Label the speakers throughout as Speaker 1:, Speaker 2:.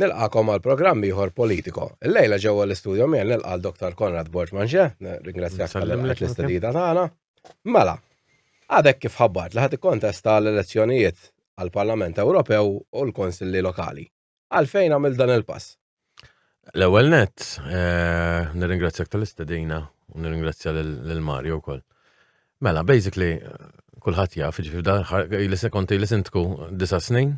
Speaker 1: Nilqagħkom għal programm ieħor Politico. Illejla ġewwa l-istudio miegħi nilqa' l-Dr. Konrad Borg Manché, ringrazzjak tal l-istedina tagħna. Mela, għadek kif ħabbart li ħad ikkontesta l-elezzjonijiet għall-Parlament Ewropew u l-Konsilli Lokali. Għalfejn għamil dan il-pass?
Speaker 2: L-ewwel nett, eh, nirringrazzjak tal-istedina u nirringrazzja lil Mario wkoll. Mela, basically, kulħadd jaf, ġifieri dan ili kont ili sindku disa' snin,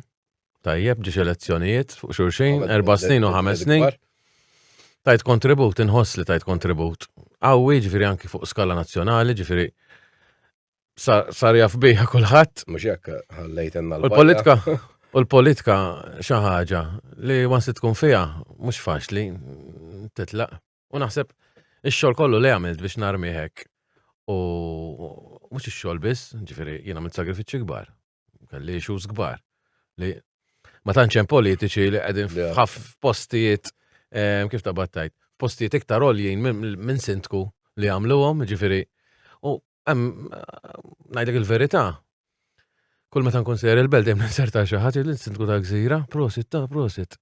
Speaker 2: tajjeb, ġiex elezzjonijiet fuq xulxin, erba' snin u ħames snin. Tajt kontribut, inħoss li tajt kontribut. Qawwi, ġifieri anki fuq skala nazzjonali, ġifieri sar jaf biha kulħadd.
Speaker 1: Mhux hekk ħallejt
Speaker 2: U l-politika u l-politika xi ħaġa li once tkun fiha mhux faċli titlaq. U naħseb ix-xogħol kollu li għamilt biex narmi hekk u mhux ix-xogħol biss, ġifieri jien għamilt sagrifiċċji kbar. Kelli issues kbar li ma tantx hemm politiċi li qegħdin f'postijiet eh, kif ta' battajt, postijiet iktar għoljin minn sindku li għamluhom, ġifieri u hemm ngħidlek il-verità. Kull meta nkun sejjer il-belt dejjem ninserta xi ħadd il-sindku ta' gżira, prosit ta' prosit.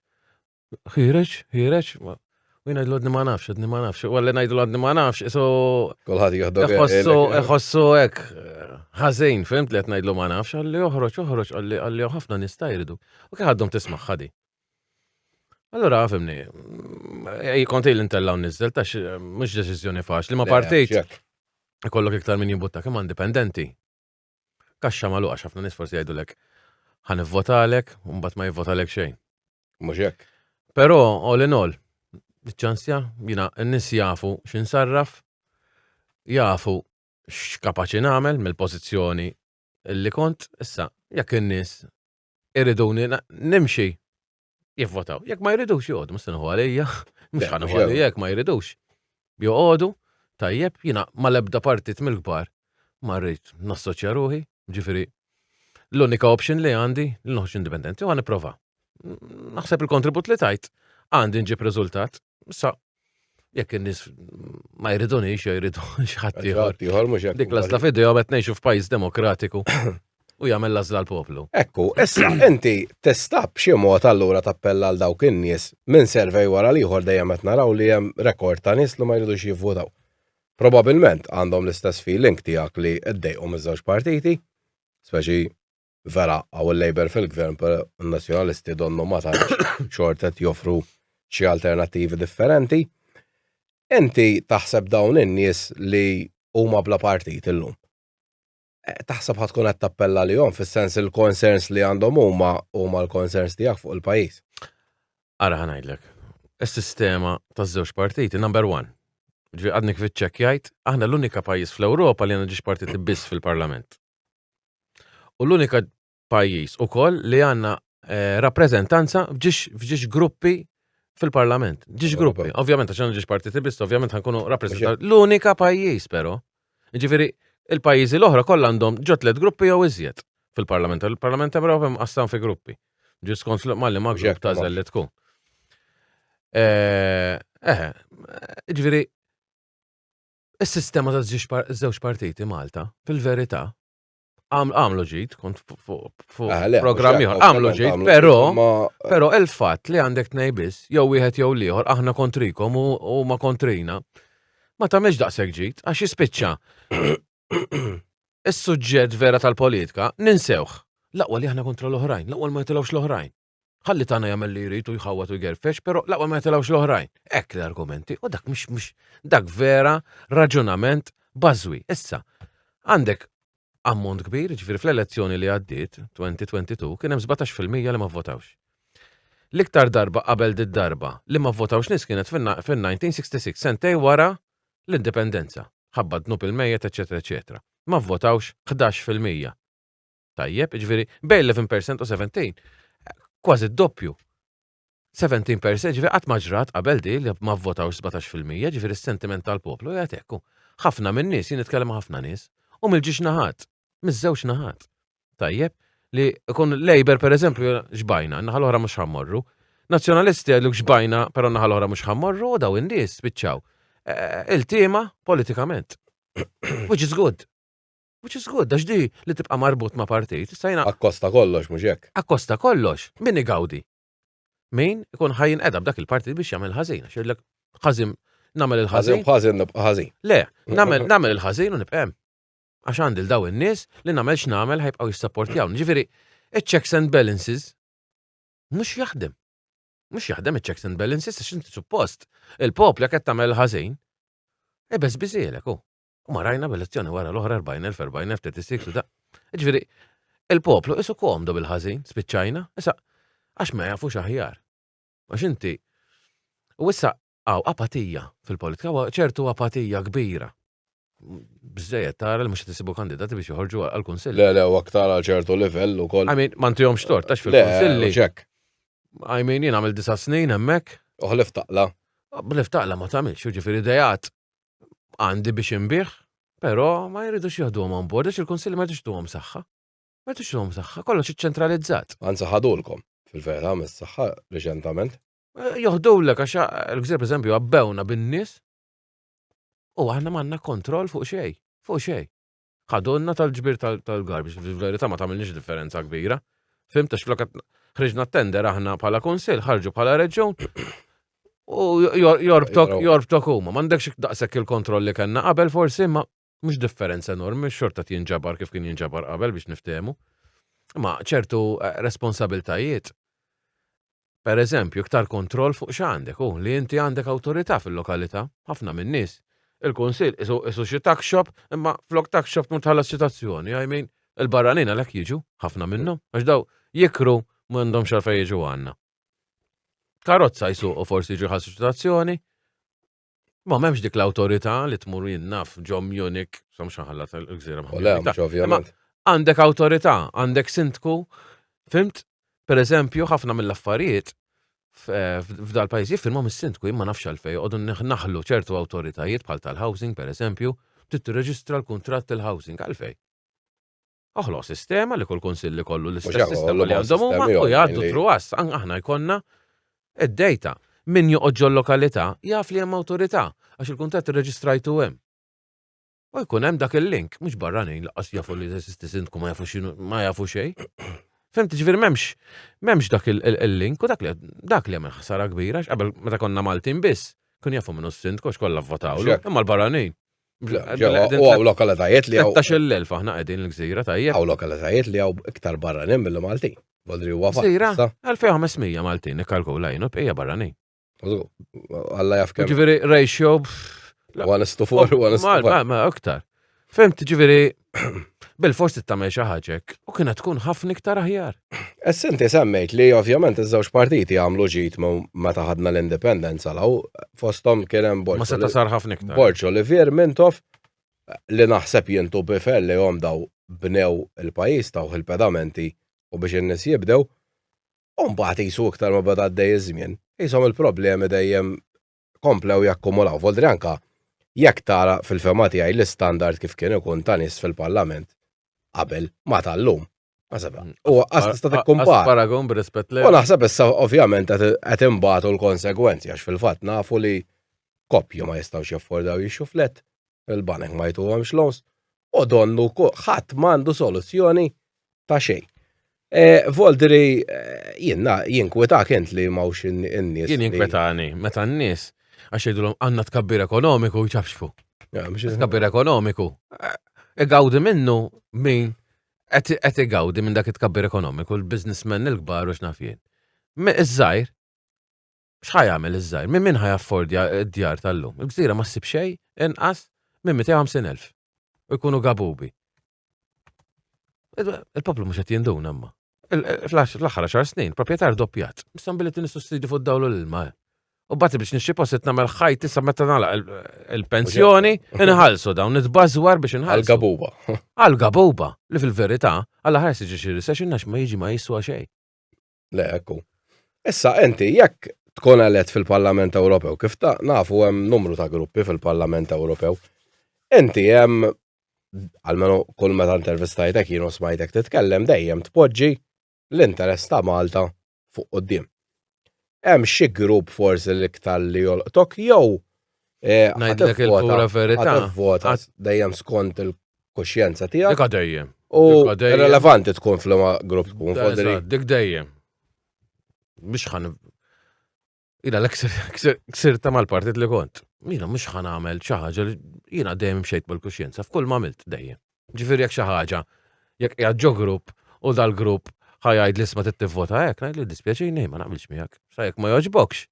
Speaker 2: Ħireġ, ħireġ, u jien ngħidlu għadni ma nafx, għadni ma nafx, u għalli ngħidlu għadni ma nafx, so.
Speaker 1: Kulħadd
Speaker 2: jieħdu. Iħossu, iħossu hekk ħażin, fimt li qed ngħidlu ma nafx, għalli oħroġ, oħroġ, għalli għalli ħafna nies jridu. U kif għaddhom tisma' ħadi. Allora, fimni, eh, kont il intella u nizzel, tax eh, mux deċizjoni faċli, ma partit. Ikollok iktar minn jimbutta kemm indipendenti. Kaxxa magħluqa ħafna nies forsi jgħidulek ħa nivvotalek u mbagħad ma jivvotalek xejn.
Speaker 1: Mhux hekk.
Speaker 2: Però all in all, iċ-ċansja jiena n-nies jafu x'insarraf, jafu x'kapaċi nagħmel mill-pożizzjoni li kont, issa jekk in-nies iriduni nimxi jivvotaw. Jekk ma jridux joqogħdu, mhux se nieħu għalija, mhux ħa nieħu għalija jekk ma jridux. Joqogħdu, tajjeb, jiena mal-ebda partit mill-kbar ma rrid nassoċja ruħi, ġifieri l-unika option li għandi li noħroġ indipendenti u ħa nipprova. Naħseb il-kontribut li tajt għandi nġib riżultat. Sa jekk in-nies ma jridunix jew jridu xi ħadd ieħor.
Speaker 1: Ieħor mhux hekk.
Speaker 2: Dik l-għażla f'idejhom qed ngħixu f'pajjiż demokratiku u jagħmel l-għażla l-poplu.
Speaker 1: Ekku, issa inti tista' b'xi mod allura tappella għal dawk in-nies minn survey wara l-ieħor dejjem qed naraw li hemm rekord ta' nies li ma jridux jivvutaw. Probabilment għandhom l-istess feeling tiegħek li ddejqu miż-żewġ partiti, speċi vera hawn il-Labour fil-gvern però n-Nazzjonalisti donnu ma tantx xorta qed joffru xi alternattivi differenti. Inti taħseb dawn in-nies li huma bla partit illum. Eh, taħseb ħa tkun qed tappella lihom fis-sens il-concerns li għandhom huma huma l-concerns tiegħek fuq il-pajjiż.
Speaker 2: Ara ħa ngħidlek. Is-sistema taż-żewġ partiti, number one. Ġifieri għadni kif iċċekkjajt, aħna l-unika pajjiż fl-Ewropa li għandna ġiex partiti biss fil-Parlament. U l-unika pajjiż ukoll li għandna eh, rappreżentanza f'ġiex gruppi fil-parlament. Ġiex gruppi. Ovvjament, għax għandna ġiex partiti biss, ovvjament ħankunu rappreżentanti. L-unika pajjiż però. Ġifieri, il-pajjiżi l-oħra kollha għandhom ġo tliet gruppi jew iżjed fil-parlament. Il-Parlament Ewropew mqassam fi gruppi. Ġi skont ma li ma grupp ta' li tkun. Eh, eh, ġifieri, is-sistema ta' żewġ partiti Malta, fil-verità, għamlu ġid, kont fuq ah, programm ieħor, għamlu ġid, però però il-fatt li għandek tnej biss, jew wieħed jew l-ieħor, aħna kontrikom u ma kontrina, ma tagħmilx daqshekk ġid, għax jispiċċa. Is-suġġett vera tal-politika ninsewh. L-aqwa li aħna kontra l-oħrajn, l-aqwa ma jitilgħux l-oħrajn. Ħalli tagħna jagħmel li jrid u jħawwad u jgerfex, però l-aqwa ma jitilgħux l-oħrajn. Hekk l-argumenti, u dak mhux mhux dak vera raġunament bażwi. Issa, għandek ammont kbir, ġifieri fl-elezzjoni li għaddiet 2022 kien hemm 17% li ma vvotawx. L-iktar darba qabel did-darba li ma vvotawx nies kienet fin-1966, sentej wara l-indipendenza, ħabba dnub il-mejjet, eċetera, eċetera. Ma vvotawx 11%. Tajjeb, ġifieri bejn 11% u 17, kważi d-doppju. 17% ġifieri qatt ma ġrat qabel di li ma vvotawx 17%, ġifieri s-sentiment tal-poplu qiegħed hekk. Ħafna min-nies, jien nitkellem ma' ħafna nies, u mill-ġiex naħat, miż-żewġ naħat. Tajjeb, li ikun Labour per eżempju xbajna, naħa l-oħra mhux ħammorru. Nazzjonalisti jgħidluk xbajna, però naħa l-oħra mhux ħammorru u daw in-nies spiċċaw. Eh, il-tema politikament. Which is good. Which is good, għax di li tibqa' marbut ma' partit. Issa jiena
Speaker 1: Akkosta kollox mhux hekk.
Speaker 2: Akkosta kollox, min igawdi? min ikun ħa jinqeda b'dak il-partit biex jagħmel ħażin. Għax jgħidlek ħażin nagħmel il-ħażin.
Speaker 1: Ħażin nibqa' ħażin.
Speaker 2: Le, nagħmel nagħmel il-ħażin u nibqa' hemm. Għax għandi l daw in-nies li nagħmel x'nagħmel ħa jibqgħu jissapportjawni. Ġifieri, iċ-checks and balances mhux jaħdem. Mhux jaħdem iċ-checks and balances għax inti suppost il-poplu jekk qed tagħmel il-ħażin, ibes biżielek hu. U ma rajna b'elezzjoni wara l-oħra 40,000, 40,000, 36 u da. Ġifieri, il-poplu isu komdu bil-ħażin, spiċċajna, issa għax ma jafux aħjar. Għax inti, u issa għaw apatija fil-politika, huwa ċertu apatija kbira. Bżejjed tara li mhux qed isibu kandidati biex joħorġu għall-kunsill.
Speaker 1: Le, le, u aktar għal ċertu livell ukoll.
Speaker 2: I mean, ma ntihomx tort, għax fil-kunsilli.
Speaker 1: Ċek.
Speaker 2: I mean, jien għamil disa snin hemmhekk.
Speaker 1: U ħlif taqla.
Speaker 2: Ħlif taqla ma tagħmilx, ġifieri idejat għandi biex inbih, però ma jridux jieħduhom on board għax il-kunsilli ma jridux tuhom saħħa. Ma jridux tuhom saħħa, kollox iċċentralizzat.
Speaker 1: Anzi ħadulkom fil-verità mis-saħħa riċentament.
Speaker 2: Eh, joħdulek għax l-gżir pereżempju għabbewna bin-nies u aħna m'għandna kontroll fuq xejn, fuq xejn. Ħadulna tal-ġbir tal-garbage, fil-verità ma tagħmilniex differenza kbira. Fimt għax flok ħriġna tender aħna bħala kunsill, ħarġu bħala reġjun. U jorbtok jorbtok huma, m'għandekx daqshekk il-kontroll li kellna qabel forsi, ma mhux differenza enormi, xorta jinġabar kif kien jinġabar qabel biex niftehmu. Ma ċertu eh, responsabiltajiet Per eżempju, iktar kontroll fuq x'għandek hu li inti għandek awtorità fil-lokalità. Ħafna min-nies, il-kunsill qisu qisu xi tuck shop, imma flok tuck shop tmur tħallas ċitazzjoni. I mean, il-barranin għalhekk jiġu, ħafna minnhom, għax daw jikru m'għandhomx għalfejn jiġu għandna. Karozza jsuqu forsi jiġu jħallsu ċitazzjoni, Ma m'hemmx dik l-awtorità li tmur jien naf ġo Munich, sa mhux ħallat il-gżira
Speaker 1: ma' Le, mhux ovvjament.
Speaker 2: Għandek awtorità, għandek sindku, fimt? Per eżempju, ħafna mill-affarijiet f'dal pajjiż jiffirmhom is-sindku, jien ma nafx għalfejn joqogħdu naħlu ċertu awtoritajiet bħal tal-housing pereżempju, trid tirreġistra l-kuntratt il-housing għalfejn. Oħloq sistema li kull kunsill ikollu l-istess sistema li għandhom huma u jgħaddu through us. Aħna jkollna id-data. Min joqgħod ġol lokalità jaf li hemm awtorità għax il-kuntratt irreġistrajtu hemm. U jkun hemm dak il-link, mhux barranin laqas jafu li jeżisti sindku ma jafu x'inhu ma jafu xejn. Fimt, ġifieri m'hemmx m'hemmx dak il-link u dak li dak li hemm ħsara kbira għax qabel meta konna Maltin biss, kun jafu minnu s-sindku għax kollha vvotawlu, imma l-barranin.
Speaker 1: U għaw lokalitajiet li
Speaker 2: għaw. 13.000 aħna qegħdin l-gżira tajjeb.
Speaker 1: Għaw lokalitajiet li għaw iktar barranin mill Maltin. Bodri huwa
Speaker 2: fatt. Gżira, 2500 Maltin ikkalkula jien u bqija barranin.
Speaker 1: Alla jaf
Speaker 2: kemm. Ġifieri ratio.
Speaker 1: One is to four, one is to
Speaker 2: five. Ma aktar. Fimt, ġifieri bil-forsi tagħmel xi ħaġa hekk u kienet tkun ħafna iktar aħjar.
Speaker 1: Issa inti semmejt li ovvjament iż-żewġ partiti għamlu ġid meta ħadna l-indipendenza law fosthom kien hemm
Speaker 2: Borg. Ma seta' sar ħafna iktar.
Speaker 1: Borg Olivier Mintoff li naħseb jien tu bifer li hom daw bnew il-pajjiż tawh il-pedamenti u biex in-nies jibdew. U mbagħad qisu iktar ma beda għaddej iż-żmien, qishom il-problemi dejjem komplew jakkumulaw. Voldri anka jekk tara fil-fehma tiegħi l-istandard kif kien ikun ta' nies fil-Parlament qabel ma tal-lum. Naħseb, mm. u għas tista' tikkumpara.
Speaker 2: Paragon b'rispett
Speaker 1: le. U naħseb issa ovvjament qed imbagħtu l-konsegwenzi għax fil-fatt nafu li koppji ma jistgħux jaffordaw jixxu flet, il-banek ma jtuhomx loans, u donnu ħadd m'għandu soluzzjoni ta' xejn. E, Voldri, e, jiena jinkwetak int li mawx in-nies.
Speaker 2: Jien jinkwetani, meta n-nies għax jgħidulhom għandna tkabbir ekonomiku jċabxfu. Tkabbir ekonomiku. E, igawdi minnu min qed igawdi minn dak it-tkabbir ekonomiku l-businessmen il-kbar u x'naf jien. Iż-żgħir X'ħa jagħmel iż-żgħir? Minn min ħa jaffordja d-djar tal-lum? Il-gżira ma ssib xejn inqas minn 250,000. U jkunu gabubi. Il-poplu mhux qed jinduna imma. Fl-aħħar xar snin, proprjetà rdoppjat. Missan billi tinni sussidi fuq dawl u l-ilma. Eh. U bati biex nixxi post nagħmel ħajt issa meta nagħlaq il-pensjoni, inħallsu dawn nitbażwar biex inħallsu.
Speaker 1: Għal-gabuba.
Speaker 2: Għal-gabuba, li fil-verità, għal ħares jiġi xi recession għax ma jiġi ma jiswa xejn.
Speaker 1: Le, ekku. Issa, inti, jekk tkun elett fil-Parlament Ewropew, kif ta' nafu hemm numru ta' gruppi fil-Parlament Ewropew, inti hemm almenu kull meta intervistajtek jien u smajtek titkellem dejjem tpoġġi l-interess ta' Malta fuq quddiem. Hemm xi grupp forsi l-iktar li jolqtok jew
Speaker 2: eh, Ngħidlek il-pura verità.
Speaker 1: Vota dejjem skont il-kuxjenza tiegħek.
Speaker 2: Dik dejjem.
Speaker 1: U relevanti tkun fl-ma grupp tkun
Speaker 2: fodri. Dik dejjem. Biex ħan. Jiena l-ksirta mal-partit li kont. Jiena mhux ħa nagħmel xi ħaġa li jiena dejjem mxejt bil-kuxjenza f'kull ma għamilt dejjem. Ġifieri jekk xi ħaġa jekk qiegħed ġo grupp u dal-grupp ħa jgħid li isma' trid tivvota hekk, ngħidlu dispjaċini ma naqbilx miegħek. Sa jekk ma jogħġbokx.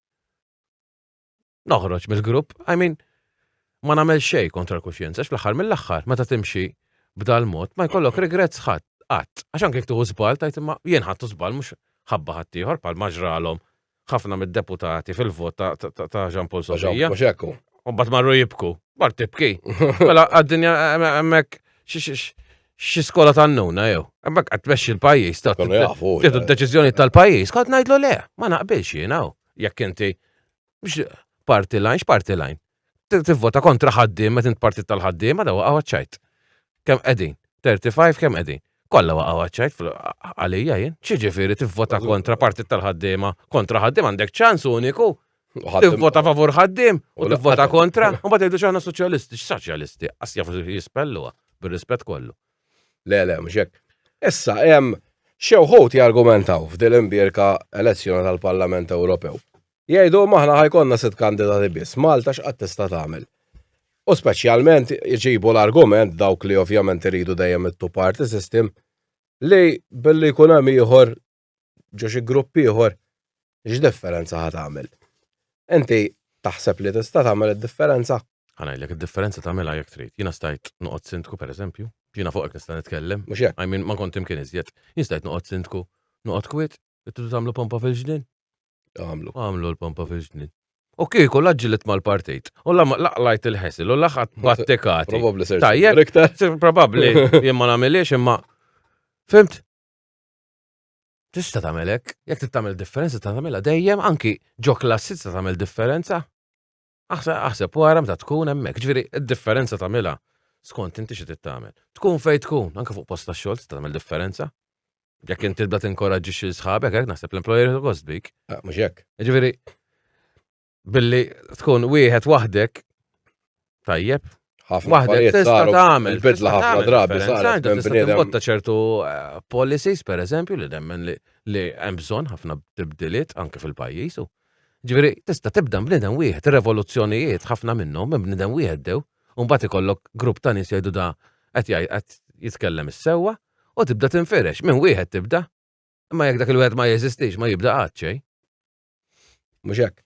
Speaker 2: Noħroġ mill-grupp, I mean, ma nagħmel xejn kontra l-kuxjenza, fl-aħħar mill-aħħar meta timxi b'dal mod ma jkollok regrets ħadd qatt. Għax anke jekk tieħu żball tajt imma jien ħadtu żball mhux ħabba ħaddieħor bħal ma ġralhom ħafna mid-deputati fil-vot ta' Jean Paul Sofia.
Speaker 1: Mhux hekk hu.
Speaker 2: U mbagħad marru jibku. Bar tibki. Mela għad-dinja hemmhekk xi skola tan-nuna jew. Hemmhekk qed tmexxi l-pajjiż ta'
Speaker 1: Kienu jafu.
Speaker 2: Tieħdu d-deċiżjoni tal-pajjiż. Kont ngħidlu le, ma naqbilx jiena hawn. Jekk inti mhux party line, x'party line? Tivvota kontra ħaddiem meta int partit tal-ħaddiema da waqgħu ċajt. Kemm qegħdin? 35 kemm qegħdin? Kollha waqgħu ċajt għalija jien. X'jiġifieri tivvota kontra partit tal-ħaddiema, kontra ħaddiem għandek ċans uniku. Tivvota favur ħaddiem u tivvota kontra, u mbagħad jgħidu x'aħna soċjalisti, x'soċjalisti, qas jafu jispelluha bir-rispett kollu.
Speaker 1: Le, le, mhux hekk. Issa hemm xi wħud jargumentaw f'dil imbierka elezzjoni tal-Parlament Ewropew. Jgħidu maħna ħajkonna sitt kandidati biss, Malta x'qatt tista' tagħmel. U speċjalment jġibu l-argument dawk li ovvjament iridu dejjem it-two party system li billi jkun hemm ieħor ġo xi grupp ieħor x'differenza ħa tagħmel. Inti taħseb li tista' tagħmel id-differenza?
Speaker 2: Ħanajlek id-differenza tagħmilha jekk trid. Jiena stajt noqgħod sindku pereżempju, jiena fuqek nista' nitkellem.
Speaker 1: Mhux hekk.
Speaker 2: I mean ma kont imkien iżjed. Jien stajt noqgħod sindku, noqgħod kwiet, tridu tagħmlu pompa fil-ġnien?
Speaker 1: Għamlu.
Speaker 2: Għamlu l-pompa fil-ġnien. U kieku la ġilit mal-partit, u la laqlajt il-ħesil, u laħat battikati.
Speaker 1: Probabli ser.
Speaker 2: Tajjeb.
Speaker 1: Iktar.
Speaker 2: Probabli, jien ma nagħmilix imma. Fimt? Tista' tagħmel hekk, jekk trid tagħmel differenza ta' tagħmilha dejjem anki ġo klassi tista' tagħmel differenza. Aħseb wara meta tkun hemmhekk, ġifieri d-differenza tagħmilha skont inti xi trid tagħmel. Tkun fejn tkun, anke fuq post tax-xogħol tista' tagħmel differenza. Jekk inti tibda tinkoraġġi xi sħabek, hekk naħseb l-employer gost bik.
Speaker 1: Ah, mhux hekk.
Speaker 2: Ġifieri billi tkun wieħed waħdek tajjeb,
Speaker 1: Ħafna
Speaker 2: waħdek
Speaker 1: affarijiet
Speaker 2: tista'
Speaker 1: saru.
Speaker 2: tagħmel.
Speaker 1: Il-bidla
Speaker 2: tista'
Speaker 1: ħafna
Speaker 2: tagħmel
Speaker 1: drabi
Speaker 2: differenza,
Speaker 1: saret
Speaker 2: inti
Speaker 1: minn
Speaker 2: tista'
Speaker 1: bniedem.
Speaker 2: timbotta ċertu eh, policies pereżempju li nemmen li li hemm bżonn ħafna tibdiliet anke fil-pajjiż. u Ġifieri tista' tibda bniedem wieħed, ir-revoluzzjonijiet ħafna minnhom minn bniedem wieħed bdew, u mbagħad ikollok grupp ta' nies jgħidu da qed jgħid qed jitkellem is-sewwa u tibda tinfirex. Minn wieħed tibda. Imma jekk dak il-wieħed ma jeżistix ma jibda qatt xejn.
Speaker 1: Mhux hekk.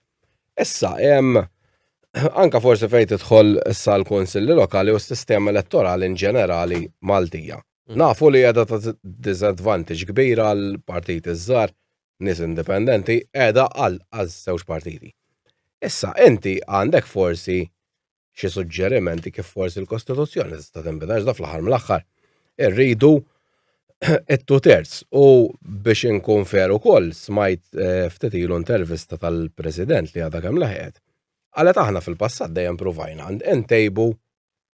Speaker 1: Issa hemm anka forsi fejn tidħol issa l-kunsilli lokali u s-sistema elettorali in ġenerali Maltija. Mm. Nafu li qiegħda ta' disadvantage kbira għal partiti żgħar, nies indipendenti, qiegħda għal żewġ partiti. Issa inti għandek forsi xi suġġerimenti kif forsi l-Kostituzzjoni tista' tinbidel da fl-aħħar mill-aħħar. Irridu it-two terz u biex inkun fair ukoll smajt eh, ftit ilu intervista tal-President li għadha kemm leħqet. Qalet aħna fil-passat dejjem pruvajna ntejbu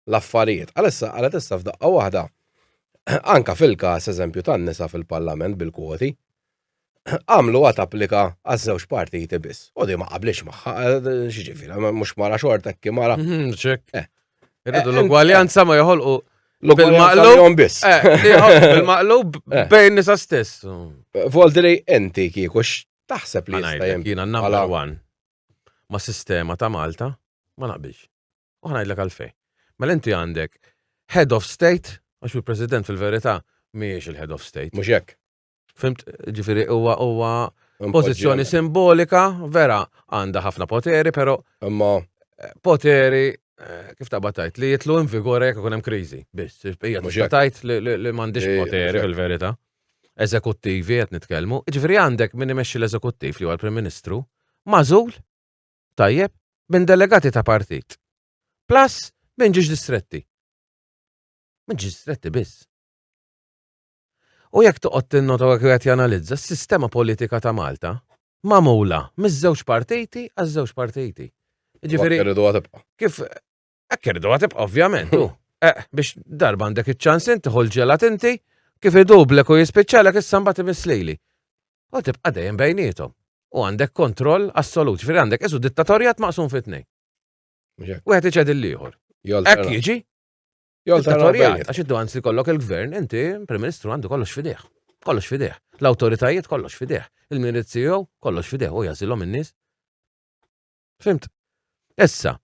Speaker 1: l-affarijiet. Għalissa qalet issa f'daqqa waħda anka fil-każ eżempju tan-nisa fil-Parlament bil-kwoti, għamlu għat applika għaż-żewġ partiti biss. U di ma qablix magħha, eh, xiġifieri, mhux mara xorta ki mara.
Speaker 2: Mhm, ċek.
Speaker 1: Eh.
Speaker 2: Irridu
Speaker 1: Eh,
Speaker 2: l-ugwaljanza ma joħolqu
Speaker 1: L-ugwaljanza
Speaker 2: Bil-maqlub?
Speaker 1: biss.
Speaker 2: bil-maqlub bejn nisa stess.
Speaker 1: Voldri inti kieku x'taħseb li jista'
Speaker 2: Ħa ngħidlek, Jiena number one ma' sistema ta' Malta ma naqbilx. U ħa ngħidlek għalfejn. Mela inti għandek head of state, għax il-president fil-verità mhijiex il-head of state.
Speaker 1: Mhux hekk.
Speaker 2: Fimt, ġifieri huwa huwa pożizzjoni simbolika, vera għandha ħafna poteri, però
Speaker 1: Imma
Speaker 2: eh, poteri eh, kif ta' tajt li jitlu in vigore jekk ikun hemm kriżi. Biss, hija
Speaker 1: Mhux
Speaker 2: tista'
Speaker 1: hekk.
Speaker 2: tajt li, li, li m'għandix
Speaker 1: Ija,
Speaker 2: poteri
Speaker 1: mhux hekk.
Speaker 2: fil-verità. Eżekuttivi qed nitkellmu. Ġifieri għandek min imexxi l-eżekuttiv li huwa l-Prim Ministru, magħżul tajjeb minn delegati ta' partit. Plus minn ġiex distretti. Minn ġiex distretti biss. U jekk toqgħod tinnota u jekk wieħed janalizza s-sistema politika ta' Malta magħmula miż-żewġ partiti għaż-żewġ partiti. Ġifieri
Speaker 1: irridu tibqa'.
Speaker 2: kif hekk irridu tibqa' ovvjament. u. Eh, biex darba għandek iċ-ċans inti ħol ġelat inti, kif idublek u jispiċċalek issa mbagħad imiss lili. U tibqa' dejjem bejniethom. U għandek kontroll assolut, ġifieri għandek isu dittatorjat maqsum fi tnejn.
Speaker 1: Mhux hekk.
Speaker 2: Wieħed iċed il-ieħor. Hekk jiġi, Dittatorjat, għax iddu għanzi kollok il-gvern, inti, Prim Ministru għandu kollox fideh. Kollox fideh. L-autoritajiet kollox fideh. Il-ministri jew kollox fideh. U jażilhom in-nies. Fhimt? Issa,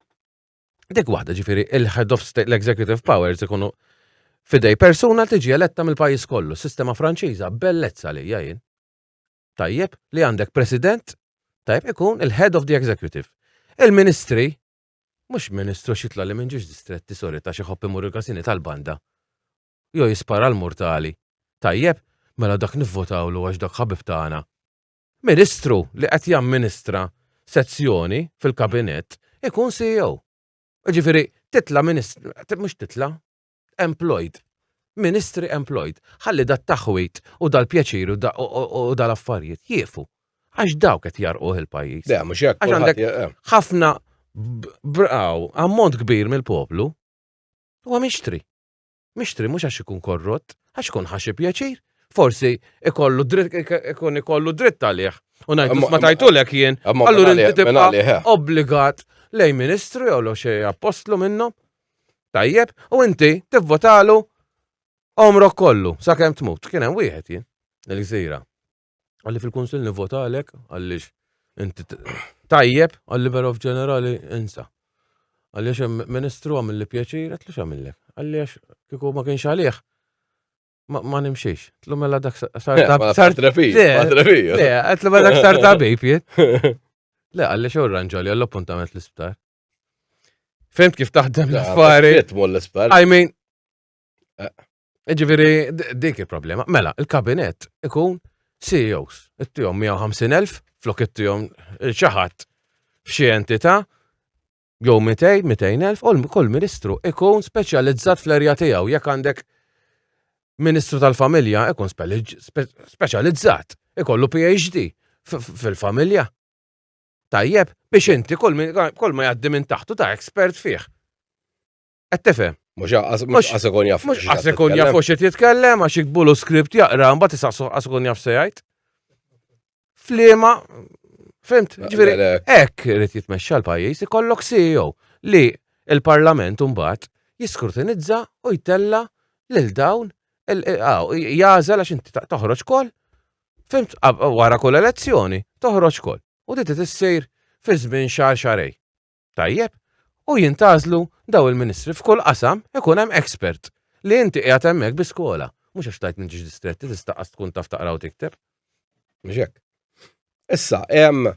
Speaker 2: dik waħda ġifieri il-head of state, l-executive powers ikunu fidej persuna tiġi eletta mill-pajjiż kollu, sistema Franċiża, bellezza li jien. Tajjeb li għandek president, tajjeb ikun il-head of the executive. Il-ministri, mhux ministru xitla li minn ġiex distretti, sorry, ta' xi ħobb imur il-każini tal-banda. Jo jispara l-murtali. Tajjeb, mela dak nivvotawlu għax dak ħabib tagħna. Ministru li qed jamministra sezzjoni fil-kabinett ikun CEO. Ġifieri titla' ministru, mhux titla', employed. Ministri employed. Ħalli dat taħwit u dal-pjaċir u dal-affarijiet jiefu. Għax dawk qed jarquh il-pajjiż.
Speaker 1: Le, mhux hekk.
Speaker 2: Għax għandek eh. ħafna braw, ammont kbir mill-poplu huwa mixtri. Mixtri mhux għax ikun korrott, għax ikun ħa xi pjaċir. Forsi ikollu dritt ikun ikollu dritt għalih. U ngħidu ma tajtulek jien, allura inti tibqa' eh. obbligat lej ministru jew xi appostlu minnhom. Tajjeb, u inti tivvotalu għomrok kollu sakemm tmut. Kien hemm wieħed jien, il-gżira. Għalli fil-kunsil nivvotalek, għaliex inti tajjeb, għalli però f'ġenerali insa. Għaliex hemm ministru għamil li pjaċir, għatlu x'għamillek. Għaliex kieku ma kienx għalih, ma nimxiex. Tlu mela dak sar
Speaker 1: sar
Speaker 2: Le, għatlu mela dak sar tabib jien. Le, għalli xo ranġali għall-appuntament l-isptar. Fimt kif taħdem l-affari.
Speaker 1: l-isptar.
Speaker 2: I mean, eh. Ġifieri, dik il-problema. Mela, il-kabinet ikun CEOs. Ittihom 150.000 flok ittihom xi ħadd f'xi entità jew 200, 200.000, u kull ministru ikun speċjalizzat fl-erja tiegħu. Jekk għandek ministru tal-familja ikun speċjalizzat, ikollu PhD fil-familja. Tajjeb, biex inti kull ma jgħaddi minn taħtu ta' expert fih. Qed tifhem?
Speaker 1: Mhux mhux qas ikun jaf.
Speaker 2: Mhux qas ikun jaf fuq xi jitkellem għax jiktbulu skript jaqra mbagħad isaqsu qas ikun jaf se jgħid. Fliema, fimt, ġifieri hekk irid jitmexxa l-pajjiż ikollok CEO li il-Parlament mbagħad jiskrutinizza u jtella lil dawn jażel għax inti toħroġ kol. Fimt, wara kull elezzjoni toħroġ kol. U di tissir fi żmien xahar xarej. Tajjeb, u jintgħażlu daw il-ministri f'kull qasam ikun hemm expert li inti qiegħed hemmhekk bi skola, mhux għax tlajt minn ġiex distretti tista' qas tkun taf taqra u tikteb.
Speaker 1: Mhux hekk. Issa, hemm